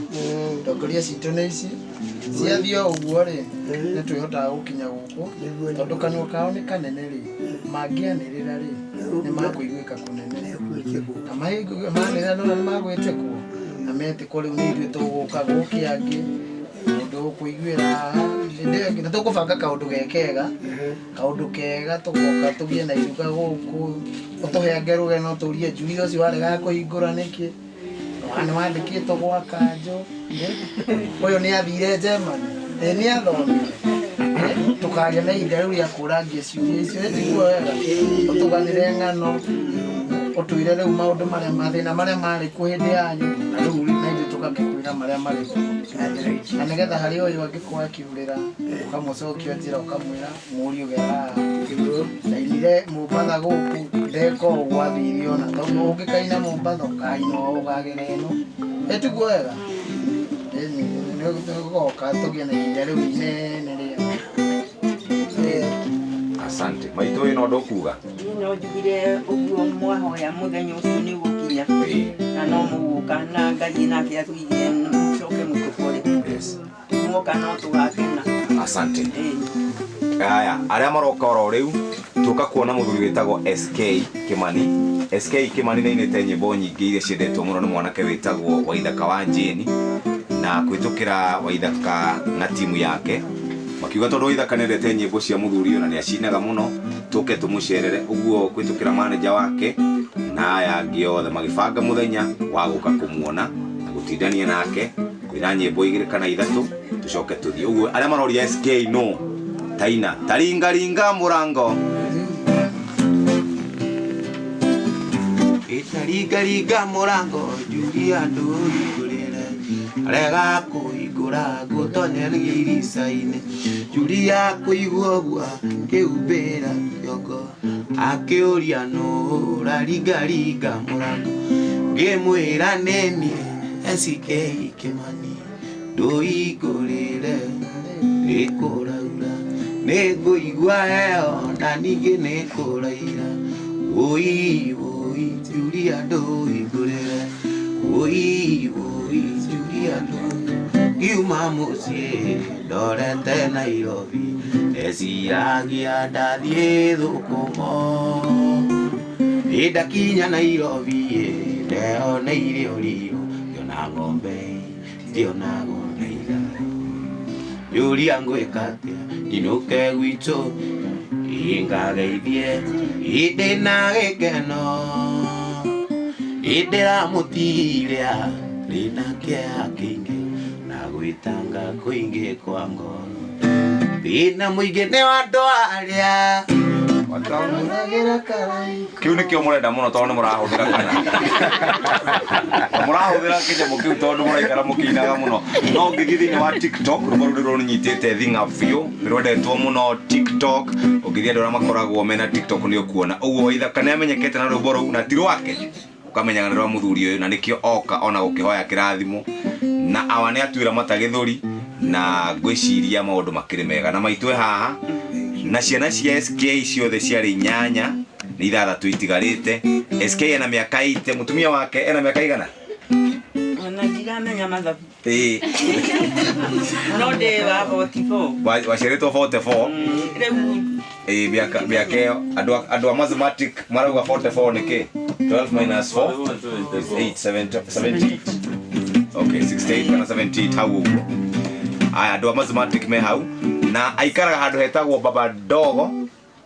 ndongoria citũ nĩ ici ciathiĩ o ũguo rĩ, nĩ twĩhotaga gũkinya gũkũ, tondũ kanua kao nĩ kanene rĩ, mangĩanĩrĩra rĩ, nĩ makũiguĩka kũnene, na manĩrĩra nona nĩ magwĩtĩkwo, na metĩkwo rĩu nĩ ithuĩ tũgũka gũkĩ angĩ mũndũ ũkũiguĩra haha hĩndĩ ĩyo ĩngĩ, na tũkũbanga kaũndũ ge kega, kaũndũ kega tũgoka tũgĩe na iruga gũkũ, ũtũheange rũgeno, tũrie njui ũcio waregaga kũhingũra nĩkĩ, nĩ wandĩkĩtwo gwa kanjũ, ũyũ nĩ athire Germany, nĩ athomire, tũkaria na ihinda rĩu rĩa kũrangia ciũria icio, tiguo wega, ũtũganĩre ng'ano, ũtwĩre rĩu maũndũ marĩa mathĩna marĩa marĩ kuo hĩndĩ yanyu, na rĩu na ithuĩ tũgakĩona. Agoka akĩkwĩra marĩa marĩ kuo. Na nĩgetha harĩ ũyũ angĩkorwo akiurĩra, ũkamũcokia njĩra ũkamwĩra mũriũ gera haha. Ndainire Mombatha gũkũ, ndeka ũũ gwathire ũna. Tondũ ũngĩkaina Mombatha ũkaina ũũ ũkagera ĩno. Ĩtiguo wega? Ĩni, nĩgũgoka tũgĩe na ihinda rĩu inene rĩa. Asante. Maitũ ĩno ndũkuga? Niĩ no njugire ũguo mwahoya mũthenya ũcio nĩ ũgũkinya na no mũgũka na Ngai nake atũigire mũcoke mũtũkore. Mwoka no tũgakena. Asante. Aya, arĩa maroka oro rĩu tũka kuona mũthuri wĩtagwo SK Kimani. SK Kimani nĩainĩte nyĩmbo nyingĩ iria ciendetwo mũno nĩ mwanake wĩtagwo Waithaka wa Jane na kwĩtũkĩra Waithaka na timu yake makiuga tondũ Waithaka nĩendete nyĩmbo cia mũthuri ũyũ na nĩacinaga mũno tũke tũmũcerere ũguo kwĩtũkĩra manager wake na aya angĩ othe magĩbanga mũthenya wa gũka kũmuona na gũtindania nake kwĩna nyĩmbo igĩrĩ kana ithatũ tũcoke tũthiĩ ũguo arĩa maroria SK no taina taringaringa mũrango Itaringaringa mũrango njuria ndũhingũrĩre rega kũhingũra ngũtonyere irica-inĩ Julia kũigua ũguo akĩhumbĩra kĩongo akĩũria nũ ũraringaringa mũrango ngĩmwĩra nĩ niĩ SK Kimani ndũhingũrĩre nĩkũraura nĩngũigua heho na ningĩ nĩkũraira wũi wũi Julia ndũhingũrĩre wũi wũi Julia ngiuma mũciĩ ndorete Nairobi ndeciragia ndathiĩ thũkũmo ĩ ndakinya Nairobi ĩ ndeoneire ũrirũ ngĩona ng'ombe ngĩona ng'ombe ithatũ Julia ngwĩka atĩa nyinũke gwitũ ingageithie indĩ na gĩkeno indĩramũtiria rĩna kĩeha kĩingĩ na gwĩtanga kũingĩ kwa ngoro thĩna mũingĩ nĩ wa andũ arĩa Matamũragĩra karai. Kĩu nĩkĩo mũrenda mũno tondũ nĩ mũrahũthĩra kana mũrahũthĩra kĩnyamũ kĩu tondũ mũraikara mũkĩinaga mũno no ũngĩthiĩ thĩinĩ wa TikTok rwĩmbo rũu nĩ rũnyitĩte thing'a biũ nĩ rwendetwo mũno TikTok ũngĩthiĩ andũ arĩa makoragwo mena TikTok nĩ ũkuona ũguo Waithaka nĩ amenyekete na rwĩmbo rũu na ti rwake ũkamenyaga nĩ rwa mũthuri ũyũ na nĩkĩo oka ona gũkĩhoya kĩrathimo na awa nĩ atuĩra mata gĩthũri na ngwĩciria maũndũ makĩrĩ mega na maitũ e haha na ciana cia SK ciothe ciarĩ inyanya nĩ ithathatũ itigarĩte SK ena mĩaka 80 mũtumia wake ena mĩaka igana Ona ndiramenya mathabu. Ĩĩ. No ndĩ wa 44. Waciarĩtwo 44 Rĩu Ĩĩ, mĩaka mĩaka ĩyo andũ andũ a mathematic marauga 44 nĩ kĩ 12 minus 4 is 8 78 okay 68 kana 78 hau ũguo aya andũ a mathematic me hau na aikaraga handũ hetagwo baba dogo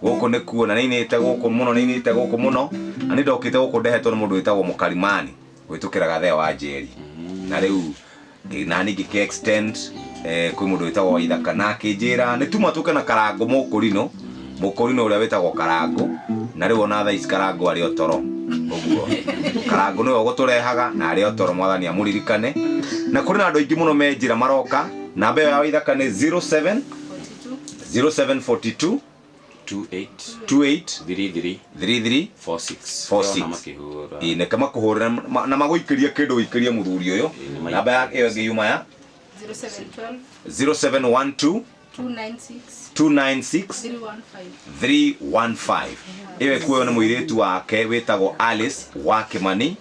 gũkũ nĩkuo na nĩinĩte gũkũ mũno nĩinĩte gũkũ mũno na nĩ ndokĩte gũkũ ndehetwo nĩ mũndũ wĩtagwo mũkarimani gwĩtũkĩra gathea wa njeri na rĩu nani ngĩkĩ extend kwĩ mũndũ wĩtagwo Waithaka na akĩnjĩra nĩ tuma tũke na Karangũ mũkũrinũ mũkũrinũ ũrĩa wĩtagwo Karangũ na rĩu ona thaa ici Karangũ arĩ o toro ũguo Karangũ nĩwe ũgũtũrehaga na arĩ o toro mwathani amũririkane na kũrĩ na andũ aingĩ mũno me njĩra maroka namba ĩyo ya Waithaka nĩ 07 0742 28 28 33 33 46 46 makĩhũra. Ĩĩ, neke makũhũrĩra na magũikĩrie kĩndũ ũikĩrie mũthuri ũyũ namba ya ĩyo ĩngĩ yuma ya 0712 0712 296 296 315. 315 ĩyo ĩkuoyo nĩ mũirĩtu wake wĩtagwo Alice wa Kimani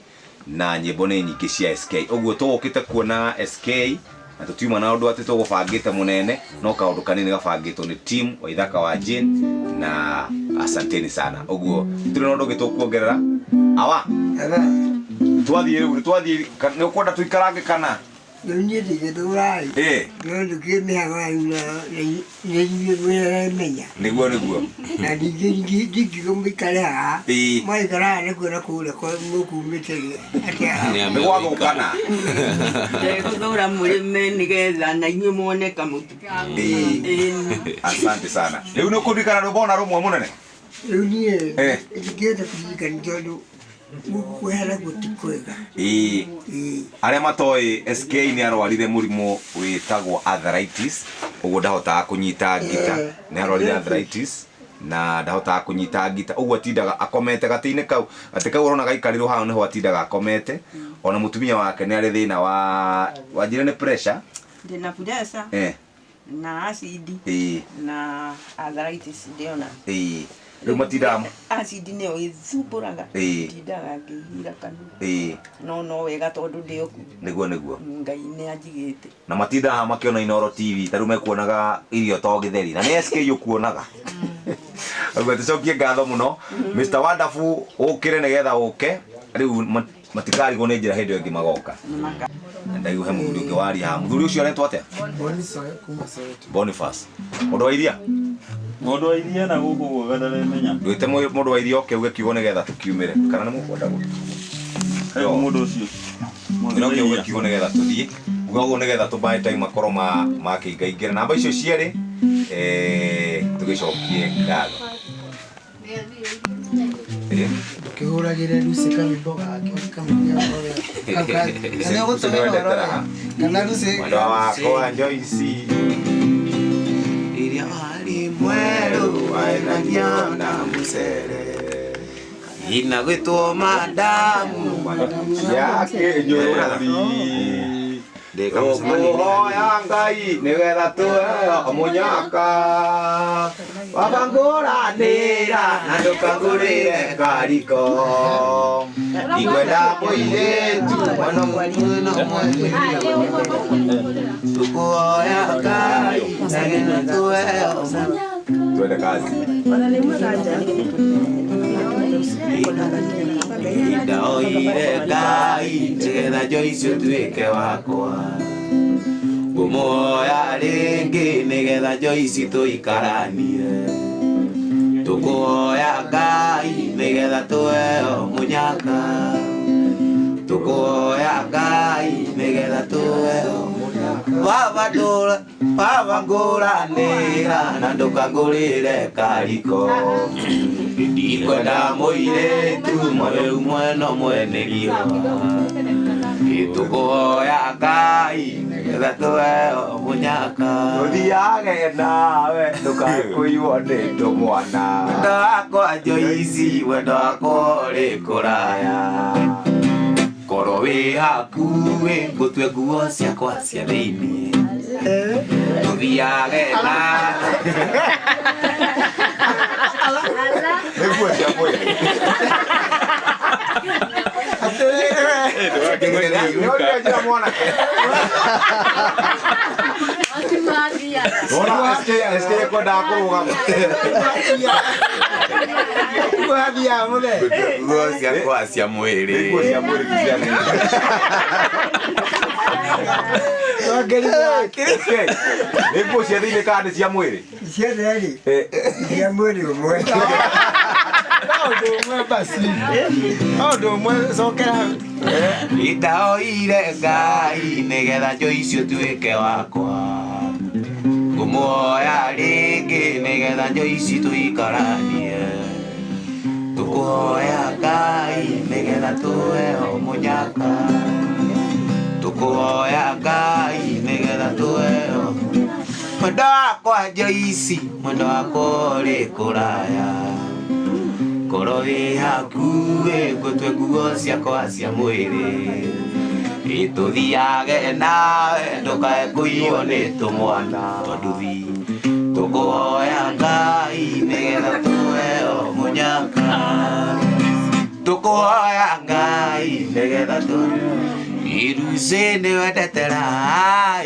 na nyĩmbo nĩ nyingĩ cia SK ũguo tũgũkĩte kuona SK na tũtiuma na ũndũ atĩ tũgũbangĩte mũnene no kaũndũ kanini gabangĩtwo nĩ team Waithaka wa Jane na asanteni sana ũguo tũtirĩ na ũndũ ũngĩ tũkuongerera awa twathiĩ rĩu twathiĩ nĩ ũkwenda tũikarange kana Rĩu niĩ ndingĩtũra-ĩ ĩĩ nĩ ũndũ kĩ mĩhang'o yanyu na inyuĩ mwĩramenya nĩguo nĩguo na ndingiuga mũikare haha Ĩĩ. mwaikara haha nĩkuo na kũrĩa mũkumĩte atĩa nĩ gwathũkana ndegũthũra mũrĩme nĩgetha na inyuĩ muone kamũtu. Ĩĩ. asante sana rĩu nĩ ũkũririkana rwĩmbo ona rũmwe mũnene rĩu niĩ Eh. ndingĩhota kũririkana tondũ Kwehera gũti kwega. Ĩĩ, arĩa matoĩ, SK nĩ arwarire mũrimũ wĩtagwo arthritis, ũguo ndahotaga kũnyita ngita. Nĩ arwarire arthritis na ndahotaga kũnyita ngita, ũguo atindaga akomete gatĩ-inĩ kau, gatĩ kau ũrona gaikarĩrwo hau nĩho atindaga akomete. Ona mũtumia wake nĩ arĩ thĩna wa wanjĩra nĩ pressure. Ndĩna pressure na acid na arthritis ndĩona. Ĩĩ, rĩu matindaga Acid nĩyo ĩthumbũraga. Ndindaga ngĩhira kanua. No no wega tondũ ndĩ o kuo. Nĩguo nĩguo. Ngai nĩ anjigĩte. Na matindaga haha makĩona Inooro TV, ta rĩu mekuonaga irio to gĩtheri na nĩ SK ũkuonaga. Ũguo tũcokie ngatho mũno Mr Wonderful, ũkĩre nĩgetha ũke rĩu matikarigwo nĩ njĩra hĩndĩ ĩyo ĩngĩ magoka. Na ndaigua he mũthuri ũngĩ waria haha. Mũthuri ũcio aretwo atĩa? Boniface kuma Soweto. Boniface. Mũndũ wa iria? Mũndũ wa iria na gũkũ guoka ndaremenya. Ndwĩte mũndũ wa iria oke uge kiugo nĩgetha tũkiumĩre, kana nĩ mũkwenda gũ Kaĩ mũndũ ũcio. Mũndũ oke uge kiugo nĩgetha tũthiĩ. Uga ũguo nĩgetha tũbae time makorwo ma makĩingaingĩra. Namba icio cierĩ tũgĩcokie ngatho. Ndũkĩhũragĩre Lucy karwĩmbo gake kamũria ũhoro kana ũgũtũmĩra ũhoro wega. Kana Lucy Mwendwa wakwa Joyce, rĩrĩa warĩ mwerũ waendagia na mũcere, ina gwĩtwo madamu yake njũrathi. Tũkũhoya Ngai nĩgetha tũheo mũnyaka, baba ngũranĩra na ndũkangũrĩre kariko, ndikwenda mũirĩtu mwana mũtwe mwene. Tũkũhoya Ngai nĩgetha tũheo mũnyaka. Twende kazi. Ndaoire Ngai nĩgetha Joyce ũtuĩke wakwa, ngũmũhoya rĩngĩ nĩgetha Joyce tũikaranie. Tũkũhoya Ngai nĩgetha tũheo mũnyaka, tũkũhoya Ngai nĩgetha tũheo mũnyaka. Baba ndũra, baba ngũranĩra na ndũkangũrĩre kariko, ndikwenda mũirĩtu mwerũ mweno mwene riũa. Tũkũhoya Ngai nĩgetha tũheo mũnyaka, tũthiage nawe ndũkakũiywo nĩ tũmwana. Wendo wakwa Joyce, wendo wakwa ũrĩ kũraya, korwo wĩ hakuhĩ ngũtue nguo ciakwa cia thĩinĩ, tũthiage nawe. Nĩ nguo cia mwĩrĩ. Nĩ ũrĩa njĩra mwanake. Wona SK SK ekwendaga kũrũgama. Wathiaga mũthee. Nguo ciakwa cia mwĩrĩ. Nguo cia mwĩrĩ ti cia thĩinĩ. SK, nĩ nguo cia thĩinĩ kana nĩ cia mwĩrĩ? Ciothe rĩ, cia mwĩrĩ ũmwe. Ũndũ ũmwe basi. Ũndũ ũmwe cokera hau. Ndaoire Ngai nĩgetha Joyce ũtuĩke wakwa, ngũmũhoya rĩngĩ nĩgetha Joyce tũikaranie. Tũkũhoya Ngai nĩgetha tũheo mũnyaka, tũkũhoya Ngai nĩgetha tũheo. Mwendo wakwa Joyce, mwendo wakwa ũrĩ kũraya, korwo wĩ hakuhĩ ngũtue nguo ciakwa cia mwĩrĩ, tũthiage nawe ndũkae kũiywo nĩ tũmwana twa nduthi. Tũkũhoya Ngai nĩgetha tũheo mũnyaka, tũkũhoya Ngai nĩgetha tũ Irucĩ nĩwendete raha,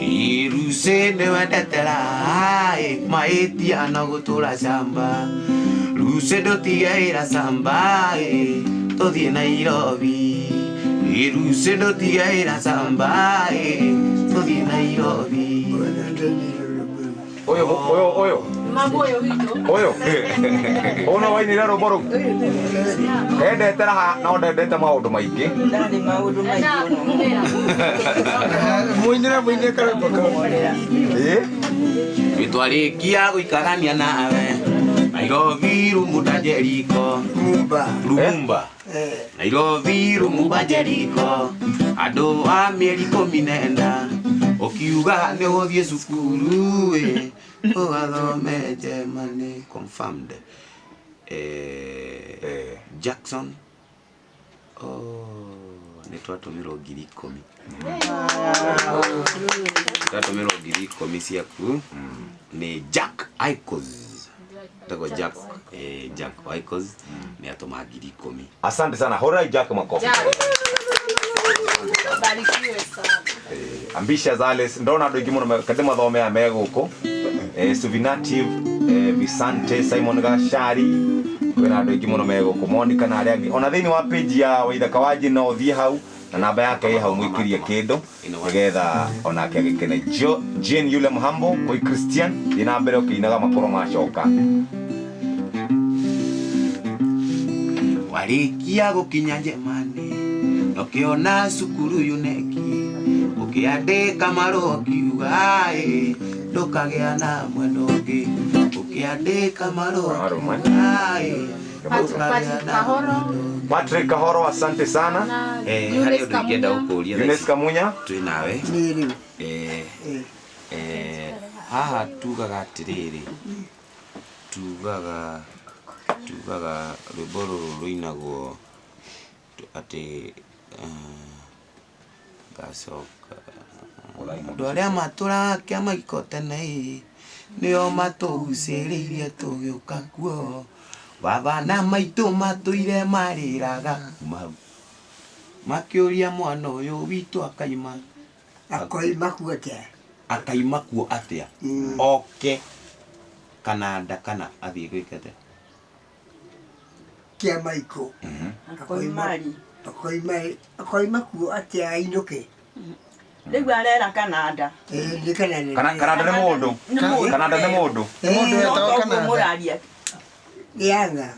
Irucĩ nĩwendete raha, mahĩtia no gũtũra camba, Rucĩ ndũtige wĩra camba, tũthiĩ Nairobi. Irucĩ ndũtige wĩra camba, tũthiĩ Nairobi. Ũyũ ũyũ ũyũ ũyũ ũyũ no wainire rwĩmbo rũu. Endete raha no ndendete maũndũ maingĩ. Ndarĩ maũndũ maingĩ mũno. Mũinĩre mũinĩre karwĩmbo kau. Ĩĩ. Nĩtwarĩkia gũikarania nawe na Nairobi Lumumba Jericho Lumumba Nairobi Lumumba Jericho andũ a mĩeri ikũmi na ĩna ũkiuga nĩ ũgũthiĩ cukuru ĩ ũgathome Germany confirmed Jackson oh nĩ twatũmĩrwo 10,000 twatũmĩrwo 10,000 ciaku nĩ Jack Icos Etagwo Jack Jack Icos nĩ atũma 10,000. Asante sana. Horai Jack makofi. Barikiwe sana. Ambitious Alice ndona andå aingä må no kande mathomea me gå kå Suvinative Visante Simon Gachari kwĩna andå aingä må no me gå kå Monica na arĩa angĩ ona thĩinĩ wa page ya Waithaka wa Jane no ũthiĩ hau na namba yake ĩ hau mũikĩrie kĩndũ nĩgetha onake agĩkene. Jane yule Mhambo kũi Christian thiĩ na mbere ũkĩinaga makũrũ macoka. Warĩkia gũkinya Germany ũkĩona cukuru yuneki ũkĩandĩka marũa ũkiuga ĩ ndũkagĩa na mwena ũngĩ ũkĩandĩka marũa ũkiuga ĩ ndũkagĩa na Patrick Kahoro asante sana. Harĩ ũndũ ingĩenda gũkũria thaa Eunice ici. Kamunya Twĩ nawe haha tugaga atĩrĩrĩ tugaga rwĩmbo rũrũ rũinagwo atĩ ngacoka andũ arĩa matũraga kĩama gĩko tene ĩ nĩo matũgucĩrĩirie tũgĩũka kuo baba na maitũ matũire marĩraga kuma hau makĩũria mwana ũyũ witũ akaima akoima kuo atĩa akaima kuo atĩa oke Kanada kana athiĩ gwĩka atĩa kĩama ikũ akoima kuo atĩa ainũke rĩu arera Kanada nĩ Kanada Kanada nĩ mũndũ Kanada nĩ mũndũ Mũndũ wetagwo Kanada. Mũraria yanga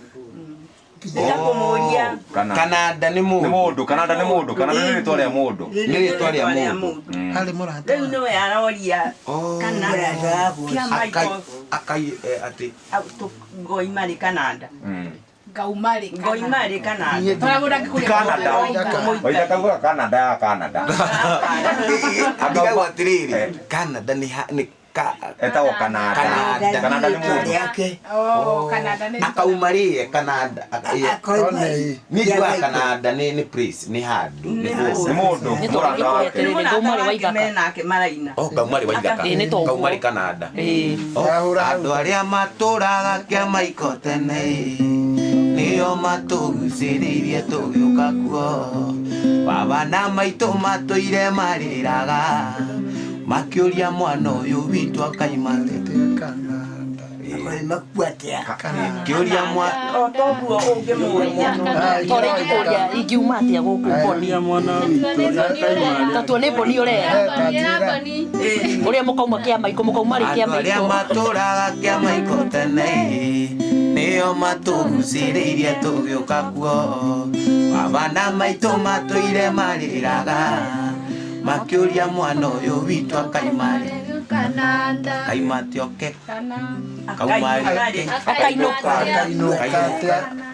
ndakũmũria Kanada nĩ mũndũ Kanada nĩ mũndũ Kanada nĩ rĩtwa rĩa mũndũ nĩ rĩtwa rĩa mũndũ Harĩ mũrata rĩu nĩwe aroria kana kĩama ikũ akai atĩ ngoima rĩ Kanada Ngauma rĩ ngoima rĩ Kanada Tora mũndũ angĩkũria Canada Waithaka augaga Canada ya Canada Ndigagwo atĩrĩrĩ Canada nĩ etagwo Canada Canada Canada nĩ mũndũ Oh, Canada nĩ akauma rĩ Canada niĩ njugaga Canada nĩ place nĩ handũ nĩ mũndũ mũrata wake Nĩ mũrata wake menake maraina Oh, ngauma rĩ Waithaka Ĩ, nĩ toguo. ngauma rĩ Canada andũ arĩa matũraga kĩama iko tene nĩo matũgucĩrĩirie tũgĩũka kuo baba na maitũ matũire marĩraga makĩũria mwana ũyũ witũ akaima akoima kuo atĩa kĩũria mwana o toguo ũngĩmũria Tore ingĩkũria ingiuma atĩa gũkũ Boni ta tuone Boni ũrera ũrĩa mũkauma kĩama ikũ mũkauma rĩ andũ kĩama arĩa ikũ matũraga kĩama iko tene nĩo matũgucĩrĩirie tũgĩũka kuo baba na maitũ matũire marĩraga makĩũria mwana ũyũ witũ akaima rĩ Kanada kaima atĩa oke kana kauma rĩ akainũka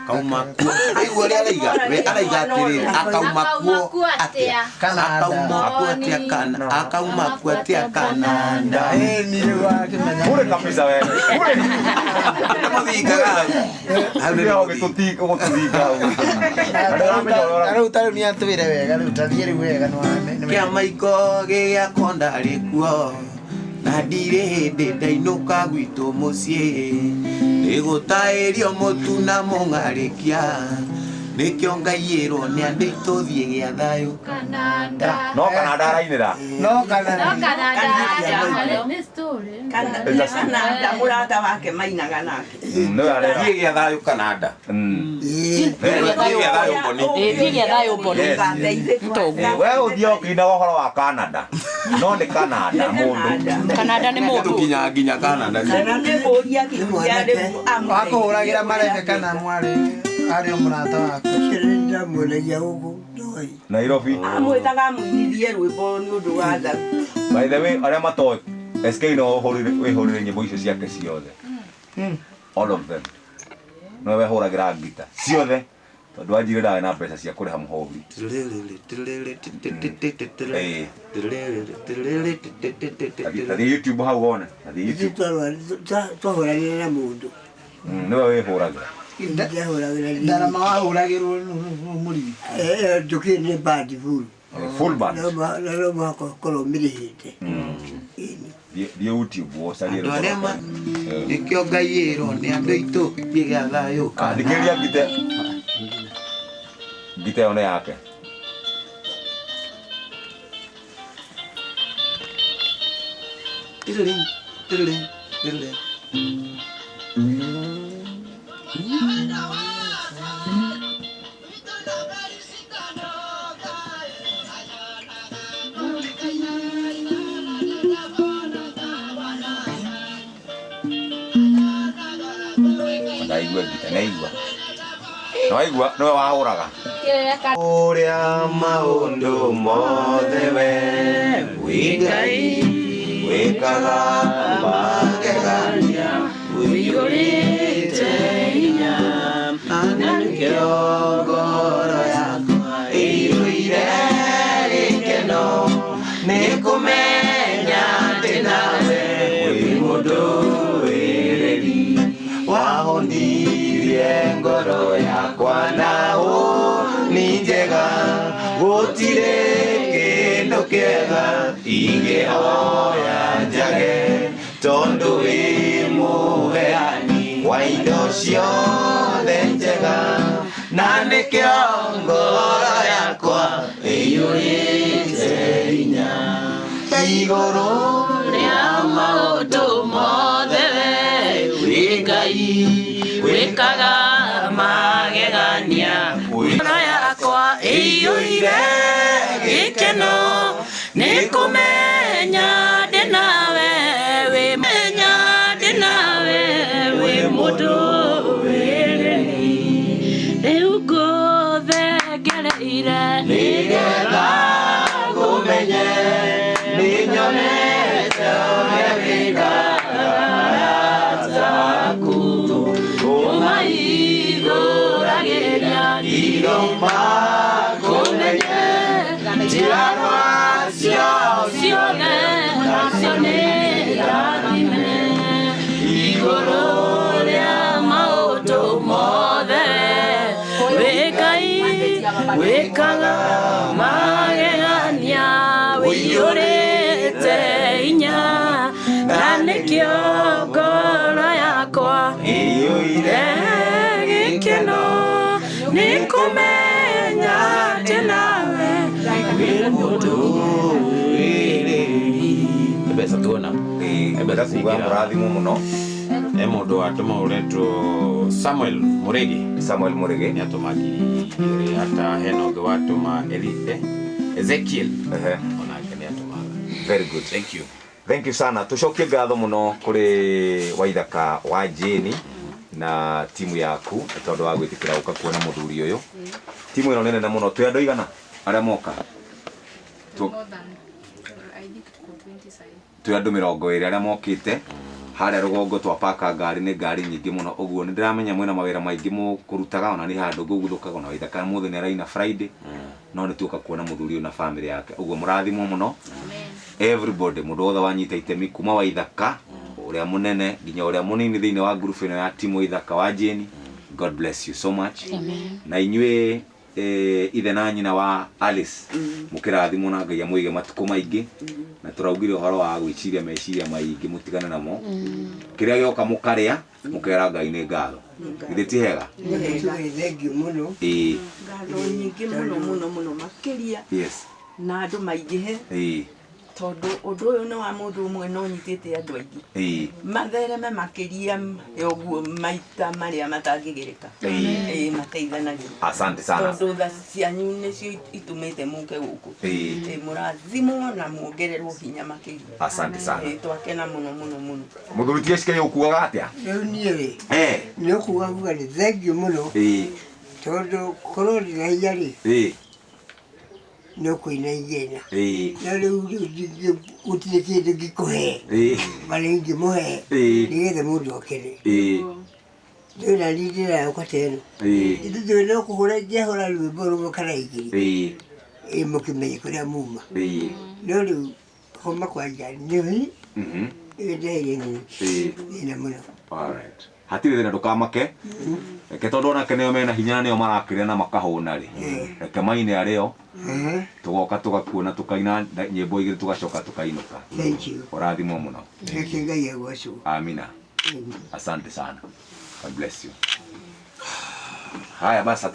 kauma kuo aigua ũrĩa araiga we araiga atĩrĩrĩ akauma kuo atĩa akauma kuo atĩa kana akauma kuo atĩa Kanada Bure kabisa wewe. Bure. Nĩmũthingaga hau. Hau nĩ ũgũtũthinga hau. Rĩu ta rĩu nĩ atwĩre wega rĩu tathiĩ rĩu wega nĩ kĩama iko gĩgĩakwa ndarĩ kuo na ndirĩ hĩndĩ ndainũka gwitũ mũciĩ nĩgũtaĩrio mũtu na mũng'arĩkia nĩkĩo ngaiĩrwo nĩ andũ itũthiĩ gĩa thayũ Kanada No Canada arainĩra. No Canada No Canada nĩ story Kanada mũrata wake mainaga nake Nĩwe arera. Thiĩ gĩa thayũ Canada Ĩĩ. Thiĩ gĩa thayũ Boni Ĩ, thiĩ gĩa thayũ Boni Yes. Nĩ We ũthiaga ũkĩinaga ũhoro wa Canada. No nĩ Canada mũndũ. Canada nĩ mũndũ Tũkinya nginya Canada nĩ kũria kĩũria rĩu wakũhũragĩra marebe kana mwarĩ arĩ o mũrata waku Ũcio nĩ ndamuonagia gũkũ ndoi Nairobi. amwĩtaga amũinithie rwĩmbo nĩ ũndũ wa thau By the way, arĩa matoĩ SK no wĩhũrĩre nyĩmbo icio ciake ciothe. All of them. Nowe wehũragĩra ngita ciothe tondũ wanjire ndarĩ na mbeca cia kũrĩha mũhũri. Ĩĩ. Tathiĩ YouTube hau wone. Tathiĩ YouTube. Twahũranire na mũndũ. Nĩwe wĩhũragĩra. Ndehũragĩra. Ndarama wahũragĩrwo mũrigi. Njũkĩ nĩ band full. Full band. No mũhaka ũkorwo ũmĩrĩhĩte. Thiĩ YouTube ũcarie. Andũ arĩa ma nĩkĩo Ngai ĩrwo nĩ andũ aitũ kĩgĩa thayũ. Thikĩrĩria ngite. Ngita ĩyo nĩ yake. Tiriring, tiriring, tiriring. Ndaigua ngita, naigua. Naigua, nĩwe wahũraga. Ũrĩa maũndũ mothe we wĩ Ngai wĩkaga magegania ũiyũrĩte hinya na nĩkĩo ngoro yakwa ĩiyũire gĩkeno nĩ kũmenya atĩ nawe wĩ mũndũ wĩrĩri wahonirie ngoro yakwa na nĩ njega gũtirĩ kĩndũ kĩega ingĩhoya njage tondũ wĩ mũheani wa indo ciothe njega na nĩkĩo ngoro yakwa ĩiyũrĩte hinya igũrũ rĩa maũndũ mothe wĩ Ngai wĩkaga magegania ngoro yakwa ĩiyũire gĩkeno nĩ kũmenya ndĩ nawe wĩ menya ndĩ nawe wĩ mũndũ wĩrĩri rĩu ngũthengereire nĩgetha ngũmenye nĩ nyonete ũrĩa wĩkaga arata aku ũmaihũragĩria indo makũmenye njiarwa ciao ciothe nacio nĩ rathime igũrũ rĩa maũndũ mothe wĩ Ngai wĩkaga magegania ũiyũrĩte hinya na nĩkĩo ngoro yakwa ĩiyũire gĩkeno nĩ kũmenya atĩ nawe wĩ mũndũ wĩrĩri. Mbeca tuona. Mbeca kuga mũrathimwo mũno. E mũndũ watũma ũretwo Samuel Mũrĩgĩ. Samuel Mũrĩgĩ. Nĩ atũma 2000 hata hena ũngĩ watũma Ezekiel. Onake nĩ atũma. Very good. Thank you. Thank you sana. Tucokie ngatho muno kuri Waithaka wa Jane na timu yaku nĩ tondũ wa gwĩtĩkĩra gũka kuona mũthuri ũyũ. Timu ĩno nĩ nene mũno. Twĩ andũ aigana arĩa moka? More than, I think tuko 20 sahi. Twĩ andũ 20 arĩa mokĩte harĩa rũgongo twapaka ngari nĩ ngari nyingĩ mũno ũguo nĩ ndĩramenya mwĩna mawĩra maingĩ mũkũrutaga ona nĩ handũ ngũguthũkaga ona Waithaka mũthĩ nĩ araina Friday no nĩ tuoka kuona mũthuri ũyũ na family yake ũguo mũrathimwo mũno everybody mũndũ wothe wanyita itemi kuma Waithaka ũrĩa mũnene nginya ũrĩa mũnini thĩinĩ wa group ĩno ya timu Waithaka wa Jane. God bless you so much. Amen. Na inyuĩ ithe na nyina wa Alice mũkĩrathimwo na Ngai amũige matukũ maingĩ na tũraugire ũhoro wa gwĩciria meciria maingĩ mũtigane namo kĩrĩa gĩoka mũkarĩa mũkera Ngai nĩ ngatho githĩ ti hega. Tuge thengiũ mũno. Ĩĩ. Ngatho nyingĩ mũno mũno mũno makĩria. Yes. Na andũ maingĩhe Ĩĩ. tondũ ũndũ ũyũ nĩ wa mũndũ ũmwe no ũnyitĩte andũ aingĩ. Ĩĩ. Mathereme makĩria ya ũguo maita marĩa matangĩgĩrĩka. Ĩĩ. Ĩĩ mateithanagia. Asante sana. Tondũ tha cianyu nĩcio itũmĩte mũke gũkũ. Ĩĩ. Ĩĩ mũrathimwo na muongererwo hinya makĩria. Asante sana. Ĩĩ twakena mũno mũno mũno. Mũthuri ti SK ũkuaga atĩa? Rĩu niĩ rĩ nĩ ũkuga kuga nĩ thengiũ mũno Ĩĩ. tondũ korwo ndĩna hinya rĩ Ĩĩ. no kũina ingĩina. Ĩĩ. No rĩu gũtirĩ kĩndũ ngĩkũhe Ĩĩ. kana ingĩmũhe Ĩĩ. nĩgetha mũndũ akene. Ĩĩ. Rĩu na niĩ ndĩraoka ta ĩno. Ithuĩ no kũhũra ingĩahũra rwĩmbo rũmwe kana igĩrĩ. Ĩ mũkĩmenye kũrĩa muma. No rĩu homa kwanja nĩ ĩndeheire nĩ thĩna mũno. Alright. Hatirĩ thĩna ndũkamake. Reke tondũ onake nĩo mena hinya na nĩo marakĩrĩa na makahũna rĩ. Reke maine arĩo. Tũgoka tũgakuona tũkaina nyĩmbo igĩrĩ tũgacoka tũkainũka. Thank you. Ũrathimwo mũno. Reke Ngai agocwo. Amina. Asante sana. God bless you. Haya basi.